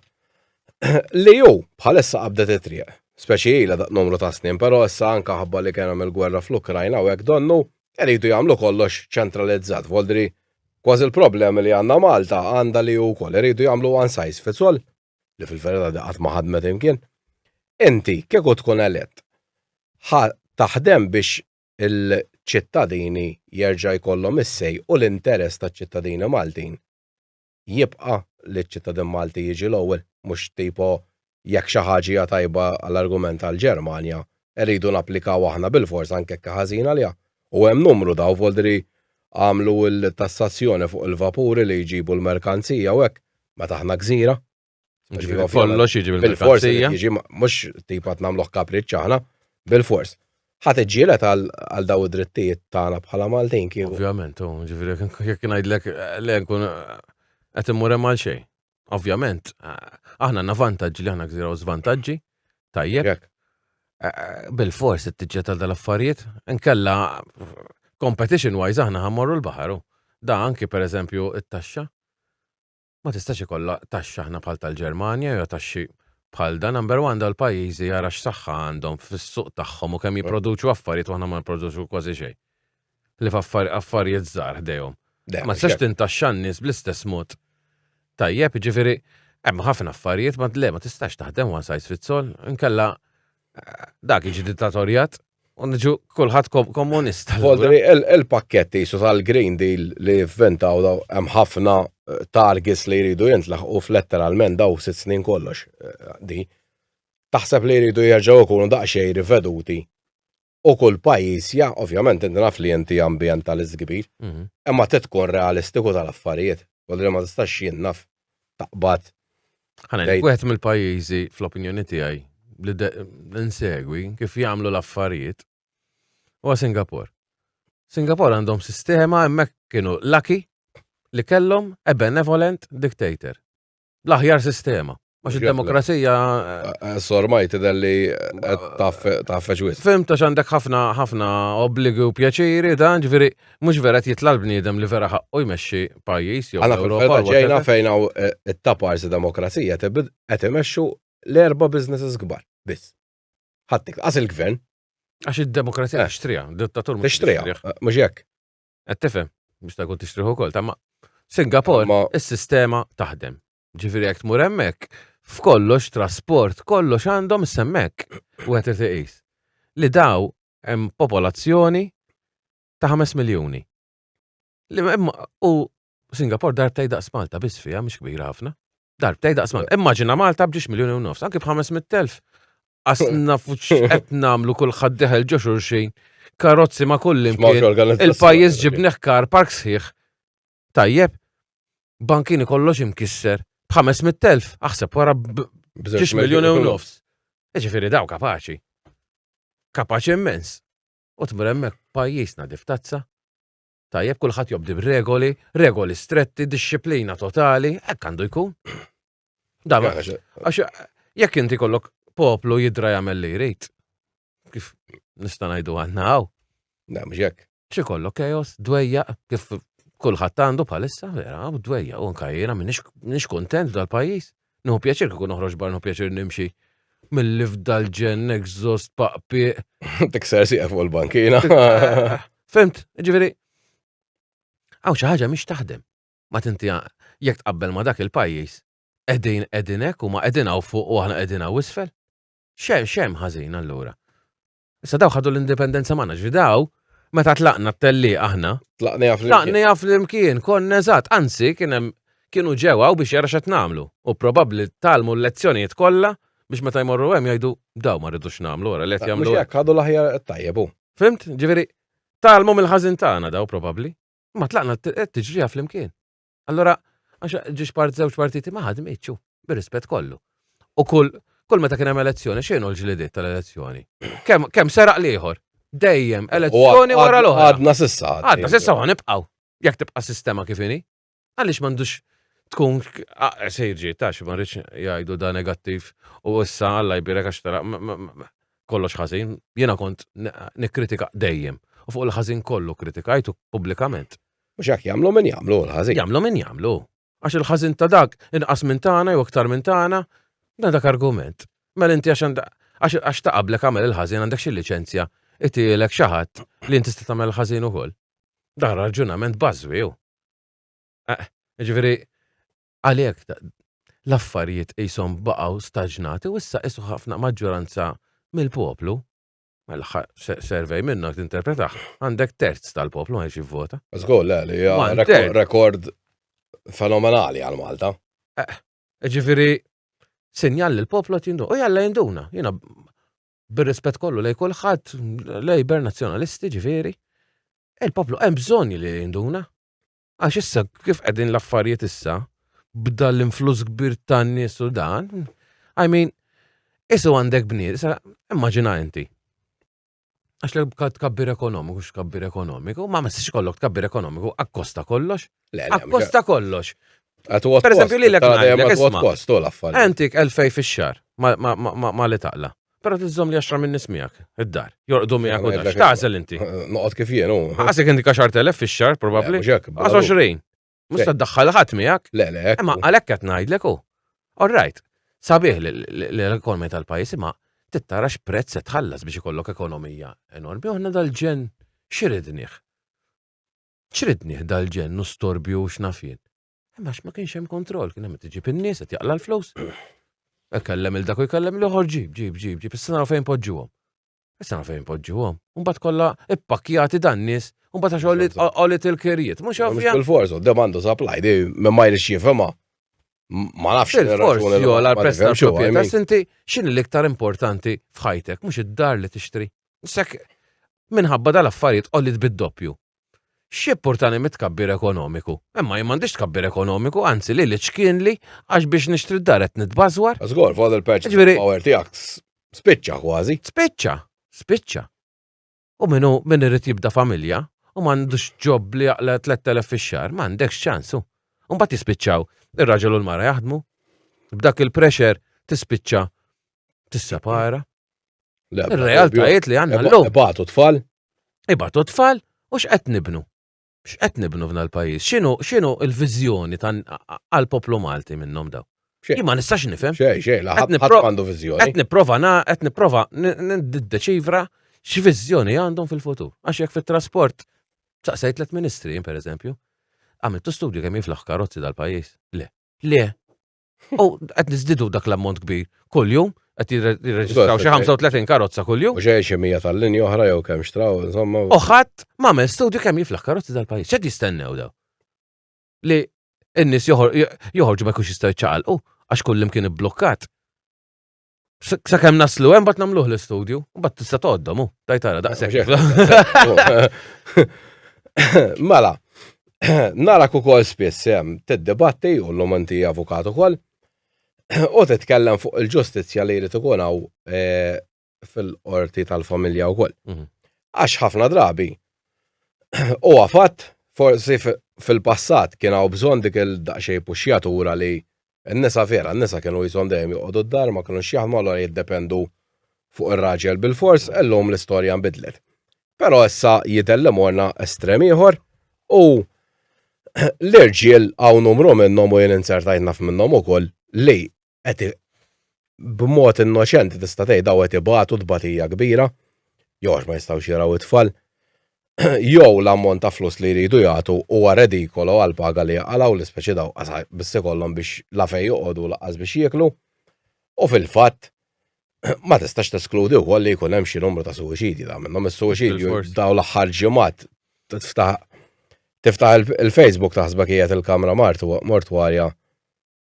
Speaker 1: li hu bħalissa qabdet it-triq, speċi ilha daq numru ta' snin, però issa anka ħabba li kien hemm il-gwerra fl-Ukrajna u hekk donnu iridu jagħmlu kollox ċentralizzat, voldri kważi l-problemi li għandna Malta għandha li hu wkoll iridu jagħmlu one size fits all. li fil-verità di qatt ma ħadmet imkien. Inti kieku tkun elett, ħa taħdem biex il-ċittadini jerġa' jkollhom is-say u l-interess taċ-ċittadini Maltin jibqa' li ċ-ċittadin Malti jiġi l-ewwel, mhux tipo jekk xi ħaġa hija tajba għall-argument għall-Ġermanja, irridu napplikaw aħna bilfors anke jekk hi ħażina għaliha. U hemm numru daw voldri għamlu l-tassazzjoni fuq il-vapuri li jġibu l-merkanzija u hekk meta aħna gżira.
Speaker 2: Ġifieri kollox jiġi bil-merkanzija.
Speaker 1: Jiġi mhux tipa nagħmluh kapriċċ aħna, bil-fors. Ħa tiġġieled għal daw id-drittijiet tagħna bħala Maltin kieku.
Speaker 2: Ovvjament, ġifieri jekk ngħidlek eh, le nkun eh, qed immur hemm għal xejn. Ovvjament, eh, aħna għandna vantaġġi li aħna gżira u żvantaġġi, tajjeb. Bil-fors it-tiġġiet għal dal-affarijiet, inkella competition wise aħna ħammorru l-baħar. Da anki per eżempju it-taxxa. Ma tistax ikollha taxxa aħna bħal tal-Ġermanja jew taxxi bħal da. Number one dal-pajjiżi jara x'saħħa għandhom fis-suq tagħhom u kemm jipproduċu affarijiet u aħna ma nipproduċu kważi xejn. Li f'affarijiet żgħar ħdejhom. Ma tistax tintaxxa n-nies bl-istess mod. Tajjeb, jiġifieri hemm ħafna affarijiet ma le ma tistax taħdem one size fits all, inkella Dak jiġi dittatorjat u niġu kulħadd komunista.
Speaker 1: Voldri, il-pakket jisu tal-Green Deal li vventaw daw hemm ħafna eh, targets li jridu jintlaħqu f'letteralment daw sitt snin kollox eh, di. Taħseb li jridu jerġgħu jkunu daqsxejn riveduti u kull pajjiż ja, ovvjament inti naf li inti ambientalist kbir, mhm. imma tkun realistiku tal-affarijiet. Voldri ma tistax jien naf taqbad.
Speaker 2: Ħana, wieħed mill-pajjiżi fl-opinjoni tiegħi li nsegwi kif jagħmlu l-affarijiet huwa Singapore. Singapore għandhom sistema hemmhekk kienu lucky li kellhom a benevolent dictator. L-aħjar sistema. Għax id-demokrazija.
Speaker 1: Eh, eh, Sormaj tidher li eh, taffeġ wisq.
Speaker 2: Fim ta' għandek ħafna ħafna obbligi u pjaċiri dan, ġifieri mhux vera jitla' l-bniedem li vera ħaqqu jmexxi pajjiż jew
Speaker 1: Għana fil-Ewropa. Ġejna fejn hawn it-tapars demokrazija qed imexxu l-erba' businesses kbar biss. Ħadd qas il-gvern.
Speaker 2: Għax id-demokrazija tixtriha, dittatur
Speaker 1: mhux tixtriha, mhux hekk.
Speaker 2: Qed tifhem, biex ta' kun tixtriħu wkoll, ta' ma Singapore, is-sistema taħdem. Ġifieri jekk tmur hemmhekk, f'kollox trasport, kollox għandhom semmek u qed iqis li daw hemm popolazzjoni ta' 5 miljuni. Li u Singapore darbtej daqs Malta biss fiha mhix kbira ħafna. Darbtej daqs Malta. Immaġina Malta b'ġiex miljuni u nofs, anki b'500,000. Qas nafu x'qed nagħmlu kulħadd deħel ġo xulxin, karozzi ma' kull imkien. Il-pajjiż ġibnieh kar park sħiħ. Tajjeb, bankini kollox imkisser, b'500,000, aħseb wara b'ġiex miljuni u nofs. Ġifieri daw kapaċi. Kapaċi immens. U tmur hemmhekk pajjiż nadif tazza. Tajjeb kulħadd jobdi b'regoli, regoli stretti, dixxiplina totali, hekk għandu jkun. Da, għax jekk inti kollok poplu jidra jagħmel li jrid. Kif nista' ngħidu għandna hawn.
Speaker 1: Na, mhux hekk.
Speaker 2: Xi kollok chaos, dwejja, kif kulħadd għandu bħalissa, vera, dwejja, u anka jiena m'iniex kuntent dal-pajjiż. Nieħu pjaċir kieku noħroġ bar, nieħu pjaċir nimxi mill-li f'dal ġen exhaust paqpi.
Speaker 1: Tikser sieq fuq il-bankina.
Speaker 2: Fimt, ġifieri, hawn xi ħaġa mhix taħdem. Ma tinti jekk tqabbel ma dak il-pajjiż, qegħdin qegħdin hekk u ma qegħdin hawn fuq u aħna qegħdin hawn isfel. Xem ħażin allura. Issa daw ħadu l-indipendenza magħna, ġifi daw, meta tlaqna t-telliq aħna.
Speaker 1: Tlaqnija flimkien.
Speaker 2: Tlaqnija flimkien, konna eżatt, anzi kien hemm kienu ġew hawn biex jara x'qed nagħmlu. U probabbli talmu l-lezzjonijiet kollha biex meta jmorru hemm jgħidu daw ma rridux nagħmlu wara li qed jagħmlu.
Speaker 1: Mhux hekk ħadu l-aħjar tajjeb hu.
Speaker 2: Fimt? Ġifieri talmu mill-ħażin tagħna daw probabbli. Ma tlaqna t-tiġrija flimkien. Allora, għax ġiex part żewġ partiti ma ħadmitxu, bir-rispett kollu. U kull kull meta kien hemm elezzjoni, xejn l-ġlidiet tal-elezzjoni? Kemm kemm seraq l-ieħor? Dejjem elezzjoni wara l-oħra.
Speaker 1: Għadna sissa.
Speaker 2: Għadna sissa u nibqgħu. Jekk tibqa' sistema kif inhi. Għaliex m'għandux tkun sejġi tax ma rridx jgħidu da negattiv u issa Alla jbirek għax tara kollox ħażin. Jiena kont nikkritika dejjem. U fuq il-ħażin kollu kritikajtu pubblikament.
Speaker 1: Mhux hekk jagħmlu min jagħmlu l-ħażin.
Speaker 2: Jagħmlu min jagħmlu. Għax il-ħażin ta' dak inqas minn tagħna jew iktar minn tagħna, dan dak argument. Mela inti għax għax ta' qablek għamel il-ħażin għandek xi liċenzja itielek xi ħadd li inti tista' tagħmel il-ħażin ukoll. Dan raġunament bażwi hu. Eh, ġifieri għalhekk l-affarijiet qishom baqgħu staġnati u issa qisu ħafna maġġoranza mill-poplu Mela survey minnu tinterpretaħ, għandek terz tal-poplu għax jivvota.
Speaker 1: Żgur, le, li hija rekord fenomenali għal Malta.
Speaker 2: Eh, ġifieri sinjal li l-poplu qed jinduna. U jalla jinduna, jiena bir-rispett kollu lej kulħadd, Labour nazzjonalisti ġifieri, il-poplu hemm bżonn li jinduna. Għax issa kif qegħdin l-affarijiet issa, b'dan l-influss kbir tan-nies u dan, I mean, isu għandek bniet, issa immaġina inti. Għax l tkabbir ekonomiku, x'tkabbir ekonomiku, ma ma kollok tkabbir ekonomiku akkosta kollox. Akkosta kollox.
Speaker 1: Per
Speaker 2: eżempju, li l-ek Entik 2000 fix-xar ma li taqla. Pero tiżżomm li 10 minn nies miegħek, id-dar. Jorqdu miegħek u dar. X'tagħżel inti?
Speaker 1: Noqgħod kif jien hu.
Speaker 2: Għasek inti 10,000 fix-xahar probabbli. Għas 20. Mhux taddaħħal ħadd miegħek.
Speaker 1: Le, le.
Speaker 2: Imma għalhekk qed ngħidlek hu. All right. Sabiħ l-ekonomija tal-pajjiż imma tittara x'prezz se tħallas biex ikollok ekonomija enormi u aħna dal-ġen x'ridnih. X'ridnih dal-ġen u storbju u x'naf jien. Imma ma kienx hemm kontroll, kien hemm tiġib in-nies qed jaqla l-flus. Ikellem il dak u jkellem l-ieħor ġib, ġib, ġib, ġib, issa naraw fejn poġġuhom. Issa naraw fejn poġġuhom. Mbagħad kollha ippakkjati dan nies, mbagħad għax għolit il-kirjiet. Mhux ovvja.
Speaker 1: Bil-fors, demand u supply, di ma jridx jifhimha. Ma nafx.
Speaker 2: Bil-fors, jola l-prezz tal-proprjetà. Inti x'inhi l-iktar importanti f'ħajtek, mhux id-dar li tixtri. Sek minħabba dal-affarijiet għolit bid-doppju. X'jippurtani mit-tkabbir ekonomiku? Imma jien m'għandix tkabbir ekonomiku, anzi li li ċkienli għax biex nixtri d-dar qed nitbażwar.
Speaker 1: Żgur, fuq il-purchase Ġifieri- power tiegħek spiċċa kważi.
Speaker 2: Spiċċa, spiċċa. U minnu min irid jibda familja u m'għandux ġob li jaqla 3000 fix-xahar, m'għandekx ċansu. U mbagħad jispiċċaw ir-raġel u l-mara jaħdmu. B'dak il-pressure tispiċċa tissepara. Ir-realtajiet li għandna llum.
Speaker 1: Ibatu tfal.
Speaker 2: Ibatu tfal u x'qed nibnu? X'qed nibnu f'dan il-pajjiż? X'inhu x'inhu l-viżjoni għall-poplu Malti minnhom daw? Jien ma nistax nifhem.
Speaker 1: Xejn, xejn, la ħadd għandu viżjoni.
Speaker 2: Qed nipprova na qed nipprova niddeċifra x'viżjoni għandhom fil-futur. Għax jekk fit-trasport saqsejt tliet ministri jien pereżempju, għamiltu studju kemm jiflaħ karozzi dal-pajjiż? Le. Le. U qed niżdidu dak l-ammont kbir kuljum, qed jirreġistraw xi 35 karozza kuljum.
Speaker 1: U xejn xi mija tal-linja oħra jew kemm xtraw, insomma.
Speaker 2: U ħadd m'għamel studju kemm jiflaħ karozzi dal-pajjiż. X'qed jistennew daw? Li n-nies joħorġu ma jkunx jistgħu jiċċaqalqu għax kullimkien ibblukkat. Sakemm naslu hemm bad nagħmluh l-istudju, u bad tista' toqgħodhom hu, tajt tara daqshekk.
Speaker 1: Mela, narak ukoll spiss hemm tiddibatti u llum inti avukat ukoll u titkellem fuq il-ġustizzja li jrid ikun hawn eh, fil-qorti tal-familja wkoll. Mhm. Għax ħafna drabi huwa fatt forsi fil-passat kien hawn bżonn dik il-daqsxejn puxjatura li n-nisa vera, n-nisa kienu jisom dejjem joqogħdu d-dar ma kinux jaħdmu allura jiddependu fuq ir-raġel bil-fors, illum l-istorja nbidlet. Però issa jidher li morna estrem ieħor u l-irġiel hawn numru minnhom u jien inzertajt naf minnhom ukoll li qed b'mod innoċenti tista' tgħid daw qed ibatu tbatija kbira, jew għax ma jistgħux jaraw it-tfal, jew l-ammont ta' flus li jridu jagħtu huwa redikolo għal paga li jaqalgħu li speċi daw qas biss ikollhom biex la fejn joqogħdu laqas biex jieklu. U fil-fatt ma tistax teskludi wkoll li jkun hemm xi numru ta' suwiċidji da minnhom is-suwiċidju daw l-aħħar ġimgħat tiftaħ tiftaħ il-Facebook taħsbek qiegħed il-kamra mortwarja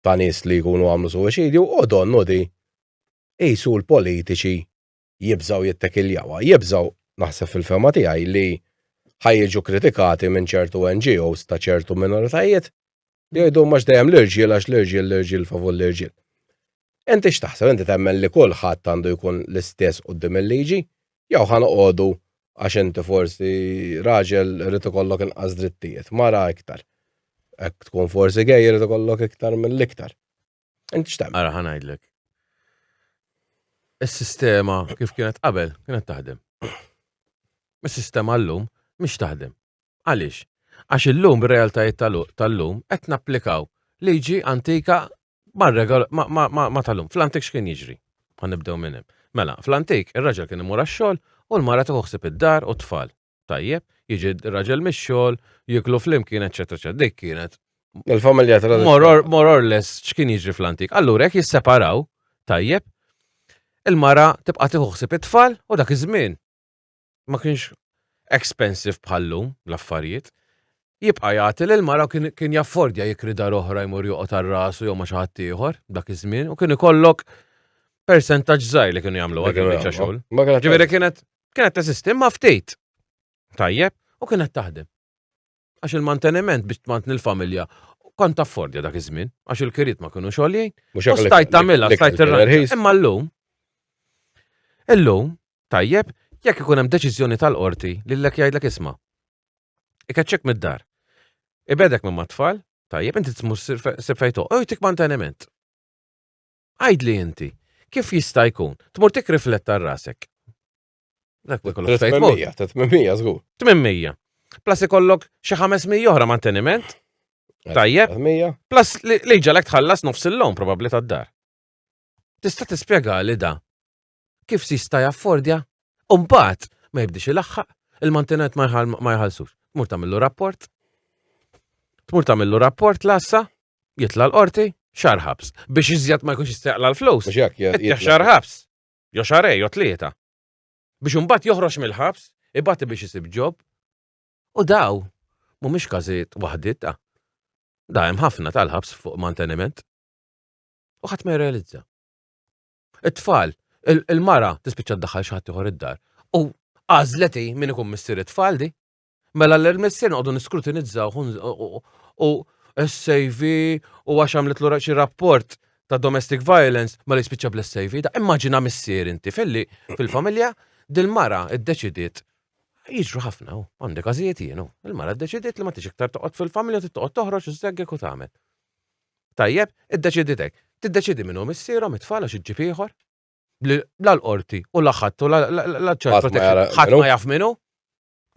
Speaker 1: ta' nies li jkunu għamlu suwiċidju u donnu di qisu l-politiċi jibżgħu jittekiljawha. Jibżgħu, naħseb fil-fehma tiegħi, li ħa jiġu kritikati minn ċertu NGOs ta' ċertu minoritajiet li jgħidu mhux dejjem l-irġiel għax l-irġiel l-irġiel favur l-irġiel. Inti x'taħseb? Inti temmen li kulħadd għandu jkun l-istess quddiem il-liġi? Jew ħa noqogħdu għax inti forsi raġel irid ikollok inqas drittijiet, mara iktar. Hekk tkun forsi gay irid ikollok iktar mill-iktar. Inti x'temmen?
Speaker 2: Ara ħa ngħidlek. Is-sistema kif kienet qabel kienet taħdem. Is-sistema llum mhix taħdem. Għaliex? Għax illum bir-realtajiet tal-lum qed napplikaw liġi antika ma tal-lum. Fl-antik x'kien jiġri? Ħa nibdew minn hemm. Mela, fl-antik ir-raġel kien imur għax-xogħol u l-mara tieħu ħsieb id-dar u t-tfal. Tajjeb, jiġi r-raġel mix-xogħol, jieklu flimkien, eċetera, eċetera. Dik kienet
Speaker 1: Il-familja
Speaker 2: tradizzjonali. More or less x'kien jiġri fl-antik. Allura jekk jisseparaw, tajjeb, il-mara tibqa' tieħu ħsieb it-tfal u dak iż-żmien ma kienx expensive bħallum l-affarijiet. Jibqa' jagħti lil mara kien, kien jaffordja jikri dar oħra jmur joqgħod għal rasu jew ma' xi ħadd ieħor dak iż-żmien u kien ikollok percentaġġ żgħir li kienu jagħmlu għal biċċa xogħol. Ġifieri kienet kienet teżisti imma ftit. Tajjeb, u kienet taħdem. Għax il-manteniment biex tmantni l-familja kont taffordja dak iż-żmien, għax il-kiriet ma kienu xogħlin. U stajt tagħmilha, stajt tirranġa. Imma llum, illum, tajjeb, jekk ikun hemm deċiżjoni tal-qorti lilek jgħidlek isma' ikeċċek mid-dar. Ibedek minn mat-tfal, tajjeb, inti tmur sib fejn toqgħod, u jtik manteniment. Għidli inti, kif jista' jkun? Tmur tikrifletta rasek.
Speaker 1: Dak li kollok fejn tmur. 800, żgur.
Speaker 2: 800. Plus ikollok xi 500 oħra manteniment. Tajjeb. Plus li ġalek tħallas nofs il-lon probabbli tad-dar. Tista' tispjega li da kif si jista' jaffordja? U mbagħad ma jibdix ilaħħaq, il-manteniment ma jħallsux. Tmur tagħmillu rapport. Tmur tagħmillu rapport l-assa, jitla' l-qorti, xahar ħabs. Biex iżjed ma jkunx jista' jaqla' l-flus. Xahar ħabs. Jo xarej, jo tlieta. Biex imbagħad joħroġ mill-ħabs, ibati biex isib ġob. U daw, mhumiex każijiet waħdiet ta' da hemm ħafna tal-ħabs fuq manteniment. U ħadd ma jirrealizza. It-tfal, il-mara tispiċċa ddaħħal xi ħadd ieħor id-dar. U għażlet hi min ikun missier it-tfal di. Mela l-missier noqogħdu niskrutinizzaw u SAV u għax għamlet xi rapport ta' domestic violence ma li spiċċa bl-SAV. Da immaġina missier inti filli fil-familja dil-mara iddeċidiet jiġru ħafna u għandi każijiet jienu. Il-mara ddeċidiet li ma tix iktar toqgħod fil-familja toqgħod toħroġ iżżeggek u tagħmel. Tajjeb, iddeċidiet hekk. Tiddeċidi minnu missierhom it-tfal għax iġġib ieħor. Li la l-qorti u la ħadd u la child protection. Ħadd ma jaf minnu.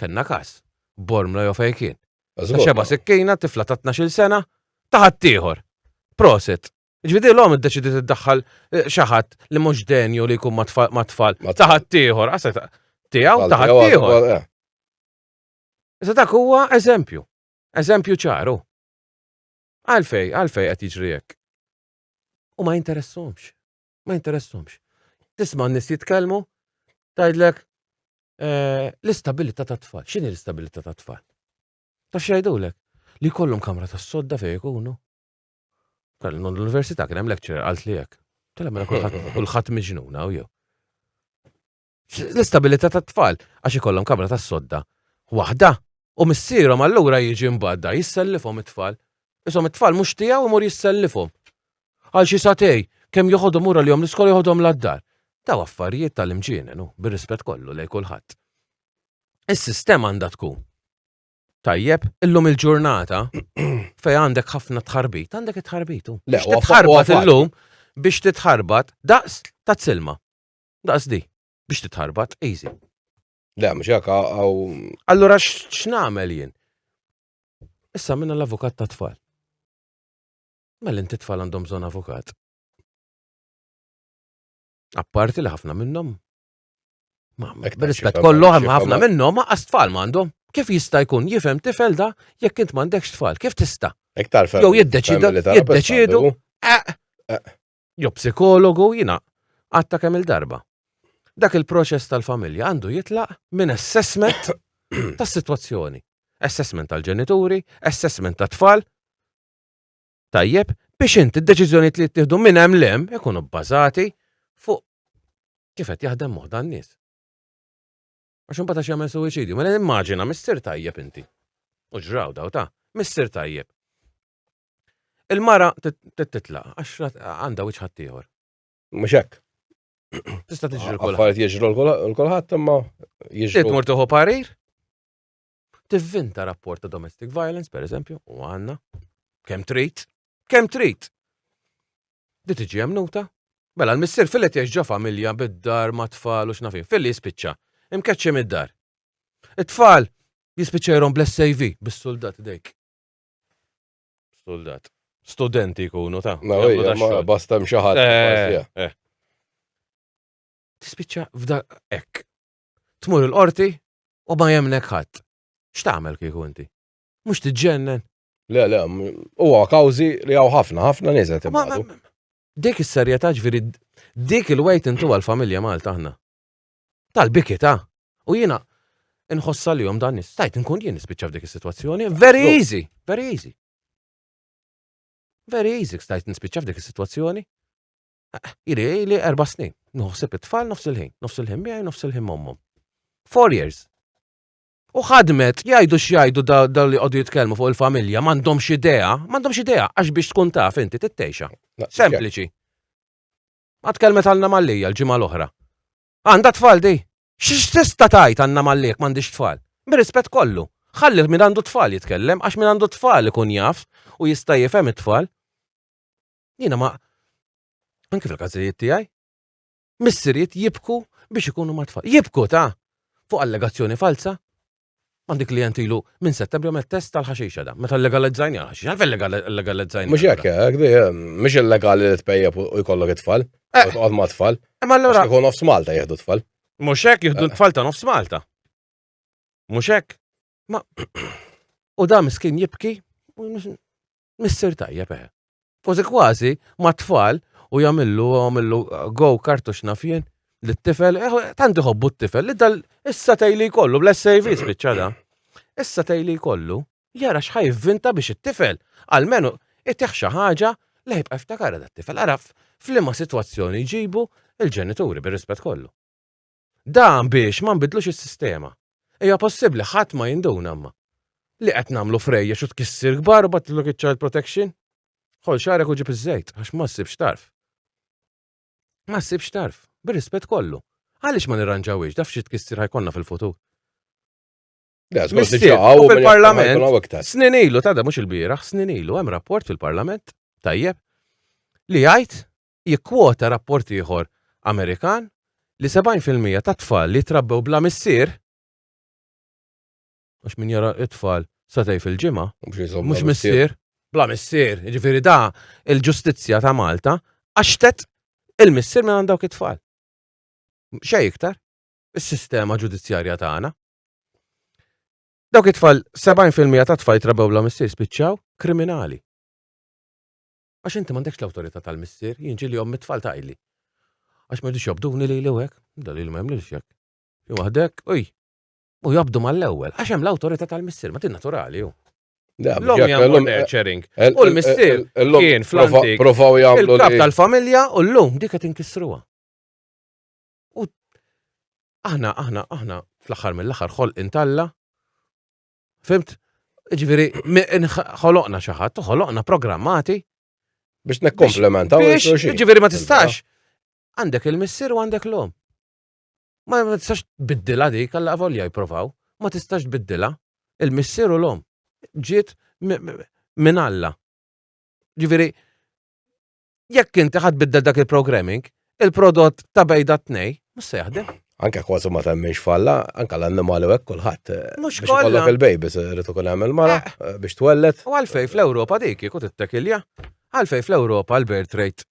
Speaker 2: Kenna każ. Bormla jew fejn kien. Xeba sikkina, tifla ta' 12 sena, ta' ħaddieħor. Proset. Ġifieri l-om iddeċidiet iddaħħal eh, xi ħadd li mhux denju li jkun mat-tfal ta' ħaddieħor, għasa tiegħu ta' ħaddieħor. Eh. Issa dak huwa eżempju. Eżempju ċaru. Għalfej, għalfej qed jiġri hekk. U ma jinteressomx. Ma jinteressomx. Tisma' n-nies jitkellmu, tgħidlek eh, l-istabilità tat-tfal. X'inhi l-istabilità tat-tfal? Taf x'jgħidulek? Li jkollhom kamra tas-sodda fejn ikunu. Kellu l-università kien hemm lecturer qalt li hekk. Tela mela kulħadd kulħadd miġnuna u jew. L-istabilità tat-tfal għax ikollhom kamra tas-sodda waħda u missierhom allura jiġi mbagħad jissellifhom it-tfal. Isom it-tfal mhux tiegħu imur jissellifhom. Għal xi satej, kemm joħodhom ura li jom l-iskola joħodhom lad-dar. Daw affarijiet tal-imġienen, bir-rispett kollu lej kulħadd. Is-sistema għandha tkun Tajjeb, illum il-ġurnata fej għandek ħafna tħarbit, għandek it-tħarbitu.
Speaker 1: Le,
Speaker 2: Biex titħarbat illum biex titħarbat daqs ta' silma. Daqs di, biex titħarbat, easy.
Speaker 1: Le, mhux hekk għaw.
Speaker 2: Allura x'nagħmel jien? Issa minna l-avukat ta' tfal. Mela inti tfal għandhom bżonn avukat. Apparti li ħafna minnhom Bir-rispett kollu hemm ħafna minnhom ma tfal m'għandhom. Kif jista' jkun jifhem tifel da jekk int m'għandekx tfal? Kif tista'?
Speaker 1: Iktar
Speaker 2: Jew jiddeċidu jiddeċidu. Eh. Eh. Jew psikologu jiena għatta kemm il-darba. Dak il-proċess tal-familja għandu jitlaq minn assessment tas-sitwazzjoni. Assessment tal-ġenituri, assessment tat-tfal, Tajjeb, biex inti d-deċiżjonijiet li jittieħdu minn hemm l hemm ikunu bbażati fuq kif qed jaħdem moħħ dan nies. Għax imbagħad għax jagħmel suwiċidju, mela immaġina missier tajjeb inti. U ġraw daw ta' missier tajjeb. Il-mara titlaq għax għandha wiċċ ħaddieħor.
Speaker 1: Mhux hekk.
Speaker 2: Tista' tiġri l-kulħadd.
Speaker 1: Affarijiet jiġru l-kulħadd imma jiġru.
Speaker 2: Tmur tieħu parir? Tivvinta rapport ta' domestic violence, per eżempju, u għanna, kemm trid, kemm trid. Di tiġi emnuta. Mela, l-missier fil qed ġo familja bid-dar ma' tfal u x'nafin, fil jispiċċa, imkeċċi mid-dar. It-tfal jispiċċa jrom bl-SAV, bis-soldat dejk. Soldat. Studenti jkunu ta'
Speaker 1: Ma ma basta hemm xi ħadd.
Speaker 2: Eh, eh. Tispiċċa f'da hekk. Tmur il-qorti u ma jemnek ħadd. X'tagħmel kieku inti? Mhux tiġġennen.
Speaker 1: Le, le, huwa kawżi li hawn ħafna, ħafna nies qed ibatu.
Speaker 2: Dik is-serjetà ġifieri dik il-wejt intu għall-familja Malta aħna. Tal-biki ta' u jiena nħossa li jom dan nies. Stajt nkun jien nispiċċa f'dik is-sitwazzjoni. Very easy, very easy. Very easy stajt nispiċċa f'dik is-sitwazzjoni. Ili, ili erba snin. Nħossib it-tfal nofs il-ħin. Nofs il-ħin miegħi, nofs il-ħin mommhom. Four years. U ħadmet, jgħidu x'jgħidu da, da li qogħdu jitkellmu fuq il-familja, m'għandhomx idea, m'għandhomx idea, għax biex tkun taf inti tittejxa. Sempliċi. Ma tkellmet għalna Mallija l-ġimgħa l-oħra. Għandha tfal di. X'tista' tgħid għandna Mallijek m'għandix tfal? Bir-rispett kollu. Ħalli min għandu tfal jitkellem, għax min għandu tfal ikun jaf u jista' jifhem it-tfal. Jiena ma anke fil-każijiet tiegħi, missirijiet jibku biex ikunu ma' tfal. Jibku ta' fuq allegazzjoni falsa. Għandi klient ilu minn settembru għamel test tal-ħaxixa da. Meta legalizzajni għal-ħaxixa, għalfejn legalizzajni.
Speaker 1: Mhux hekk, hekk di, mhux illegali li tpejjep u jkollok it-tfal. Eh. U toqgħod ma' tfal.
Speaker 2: Imma allura.
Speaker 1: Għax kieku nofs Malta jieħdu tfal.
Speaker 2: Mhux hekk jieħdu eh. tfal ta' nofs Malta. Mhux hekk. Ma u da miskin jibki Missier tajjeb eħe. Kważi kważi ma' tfal u jagħmillu jagħmillu go kart u x'naf jien lit-tifel, eh, tant iħobbu t-tifel li dal issa tejli jkollu bl-SAV spiċċa da. Issa tejli jkollu jara x'ħa jivvinta biex it-tifel almenu itih xi ħaġa li ħa jibqa' jiftakarha dat-tifel. Ara f'liema sitwazzjoni jġibu l-ġenituri bir-rispett kollu. Dan biex ma nbiddlux is-sistema. Hija possibbli ħadd ma jinduna imma. Li qed nagħmlu frejjex u tkissir kbar u batlok iċ-child protection. Ħol xagħrek u ġib iż-żejt għax ma ssibx tarf. Ma ssibx tarf, bir-rispett kollu. Għaliex ma nirranġawhiex daf xi tkissir ħajkonna fil-futur. Fil-parlament, snin ilu, tada mhux il-bieraħ, snin ilu, hemm rapport fil-parlament, tajjeb, Li jgħid jikkwota rapport ieħor Amerikan li 70% tat-tfal li trabbew bla missier għax min jara it-tfal satej fil-ġimgħa, mhux missier, bla missier, jiġifieri da il-ġustizzja ta' Malta għaxtet il-missier minn dawk it-tfal. Xejn iktar, is-sistema ġudizzjarja tagħna. Dawk it-tfal, 70% ta' tfal trabbew bla missier spiċċaw kriminali. Għax inti m'għandekx l-awtorità tal-missier, jien ġieli omm it-tfal tgħidli. Għax ma jridux jobduni lili u hekk, da lili ma jagħmlilx hekk. Waħdek, uj, u jobdu mal-ewwel, għax hemm l-awtorità tal-missier, ma din naturali hu. L-om jagħmlu nurturing. U l-missier kien fl-antik.
Speaker 1: Provaw jagħmlu.
Speaker 2: Il-kap tal-familja u llum dik qed inkissruha. U aħna, aħna, aħna fl-aħħar mill-aħħar ħolqien t'Alla. Fhimt? Ġifieri, ħoloqna xi ħadd, ħoloqna programmati.
Speaker 1: Biex nekkomplementaw.
Speaker 2: Ġifieri ma tistax. Għandek il-missier u għandek l-om. Ma tistax tbiddilha dik, alla volja jipprovaw. Ma tistax tbiddilha. Il-missier u l-om. Ġiet minn Alla. Ġifieri, Jekk inti ħa tbiddel dak il-programming, il-prodott ta' bejda t-tnej, mhux se jaħdem.
Speaker 1: Anke kważi ma temminx falla, anke l-annimali u hekk kulħadd. Eh,
Speaker 2: mhux kollha.
Speaker 1: Kollok il-babies irid ikun hemm il-mara eh. Eh, biex twellet.
Speaker 2: U għalfej fl-Ewropa dik kieku tittekilja. Għalfej fl-Ewropa l-birth rate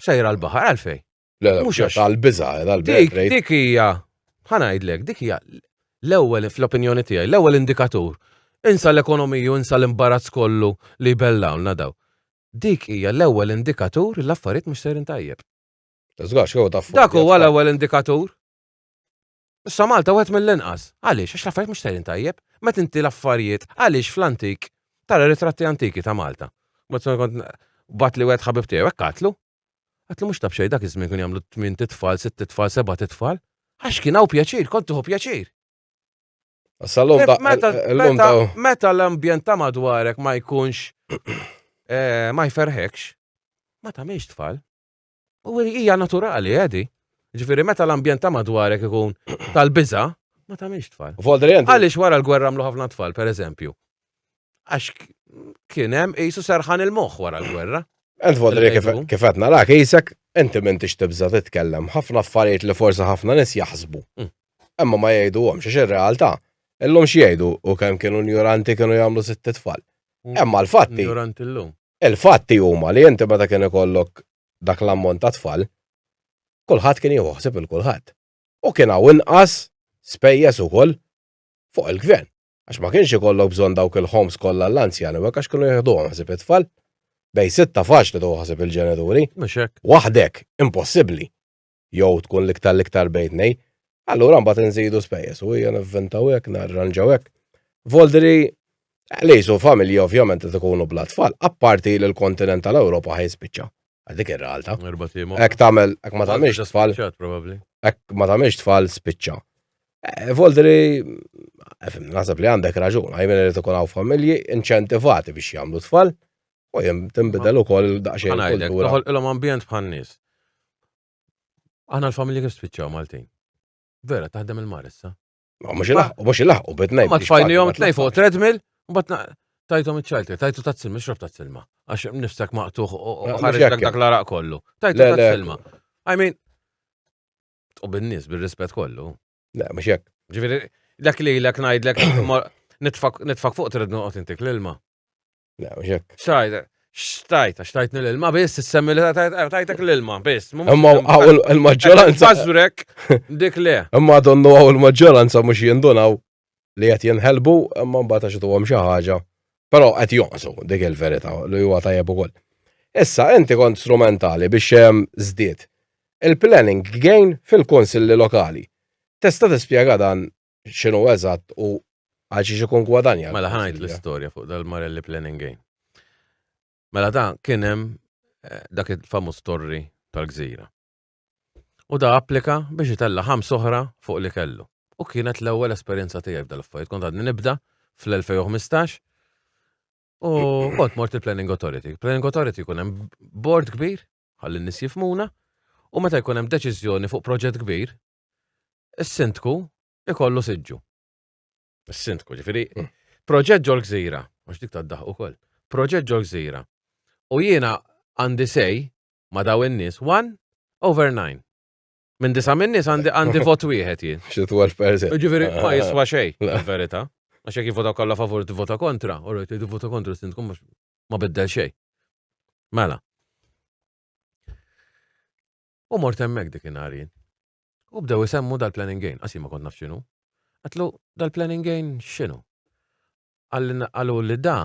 Speaker 2: sejra l-baħar għalfej.
Speaker 1: Le, mhux għax għal-biża, għal-birth rate.
Speaker 2: Dik hija, ħa ngħidlek, dik hija l-ewwel fl-opinjoni tiegħi, l-ewwel indikatur. Insa l-ekonomiju, insa l-imbarazz kollu li jbellawna daw. Dik hija l-ewwel indikatur li l-affarijiet mhux sejrin tajjeb.
Speaker 1: Żgur, xew taf.
Speaker 2: Dak huwa l-ewwel indikatur. Issa Malta wieħed mill-inqas. Għaliex? Għax l-affarijiet mhux sejrin tajjeb. Meta inti l-affarijiet, għaliex fl-antik tara ritratti antiki ta' Malta. Meta kont bat li wieħed ħabib tiegħu hekk għatlu. Għatlu mhux ta' b'xejn dak iż-żmien kienu jagħmlu tmien titfal, sitt titfal, seba' titfal. Għax kien hawn pjaċir, kont tieħu pjaċir. Meta l-ambjent ta' madwarek ma jkunx eh, ma jferħekx, ma tagħmilx tfal. U hija naturali, għedi. Eh, Ġifieri meta l-ambjent ta' madwarek ikun tal-biża, ma tagħmilx tfal. Għaliex wara l-gwerra għamlu ħafna tfal, per eżempju. Għax kien hemm qisu serħan il-moħħ wara l-gwerra.
Speaker 1: Ent Vodri kif qed narak qisek inti m'intix tibża' titkellem ħafna affarijiet li forsi ħafna nies jaħsbu. Mm. Imma ma jgħiduhomx għax ir-realtà illum x'jgħidu u kemm kienu njuranti kienu jagħmlu sitt tfal. Mm. Imma l-fatti.
Speaker 2: Njuranti llum.
Speaker 1: Il-fatti huma li inti meta kien ikollok dak l-ammont ta' tfal, kulħadd kien jieħu ħsieb il kulħadd. U kien hawn inqas spejjeż ukoll fuq il-gvern. Għax ma kienx ikollok bżonn dawk il-homes kollha għall-anzjani u hekk għax kienu jieħduhom ħsieb it-tfal. Bejn sitta faċli tieħu ħsieb il-ġenituri.
Speaker 2: Mhux hekk.
Speaker 1: Waħdek, impossibbli. Jew tkun l-iktar l-iktar bejn tnej. Allura mbagħad inżidu spejjeż u hija nivvintaw hekk, narranġaw hekk. Voldri li jisu familji ovvjament qed ikunu bla tfal, apparti li l-kontinent tal-Ewropa ħa jispiċċa. Dik ir-realtà. Hekk tagħmel, hekk ma tagħmilx tfal. Hekk ma tagħmilx tfal spiċċa. Eh, Voldri, eh, naħseb li għandek raġun, għajmen li tkun hawn familji inċentivati biex jagħmlu tfal, u jem tinbidel ukoll daqsxejn
Speaker 2: kultura. Toħolqilhom ambjent bħal nies. Aħna l-familji kif spiċċaw Maltin? Vera, taħdem il-mar issa.
Speaker 1: Mhux ilaħqu, mhux ilaħqu bitnej.
Speaker 2: Ma tfajnihom tnej fuq treadmill, u bat tajtom iċ-ċajti, tajtu ta' silma, xrob ta' silma. Għax nifsek maqtuħ u ħareġ dak dak l-araq kollu. Tajtu ta' silma. I mean, u bin-nies bil-rispett kollu.
Speaker 1: Le, mhux hekk.
Speaker 2: Ġifieri, dak li lek ngħidlek nitfak fuq treadmill qod intik l-ilma.
Speaker 1: Le, mhux hekk.
Speaker 2: Xtajt, xtajt, għax tajtni l-ilma biss, issemmi li tajtek l-ilma biss.
Speaker 1: Imma għaw il-maġġoranza.
Speaker 2: Bażrek, dik le.
Speaker 1: Imma donnu għaw il-maġġoranza mhux jindunaw li qed jinħelbu, imma mbagħad għax ituhom xi ħaġa. Però qed jonqsu dik il-verità li huwa tajjeb ukoll. Issa inti kont strumentali biex ehm, żdied il-planning gain fil-kunsilli lokali. Tista' tispjega dan x'inhu eżatt u għal xiex ikun gwadanja.
Speaker 2: Mela ħanajt l-istorja fuq dal-Marelli Planning Gain. Mela da kien hemm eh, dak il-famuż torri tal-gżira. U da applika biex itella' ħams oħra fuq li kellu. U kienet l-ewwel esperjenza tiegħi f'dal-affarijiet. Kont għadni nibda fl-2015 u kont mort il-Planning Authority. Planning Authority jkun hemm board kbir, ħalli n-nies jifhmuna, u meta jkun hemm deċiżjoni fuq proġett kbir, is-sindku ikollu siġġu. Is-sindku, ġifieri, mm. proġett ġol gżira, għax dik tad-daħ ukoll, proġett ġol gżira. U jiena għandi sej. Ma daw in-nies 1 over 9. Minn disa' minn nies għandi għandi vot wieħed jien.
Speaker 1: Xi 12%.
Speaker 2: Ġifieri ma jiswa xejn, fil-verità. Għax jekk jivvotaw kollha favur tivvota kontra, u rajt tivvota kontra sindku ma biddel xejn. Mela. U mort hemmhekk dik inhar jien. U bdew isemmu dal-planning gain, qasi ma kont naf x'inhu. Għatlu dal-planning gain x'inhu? Qalu li da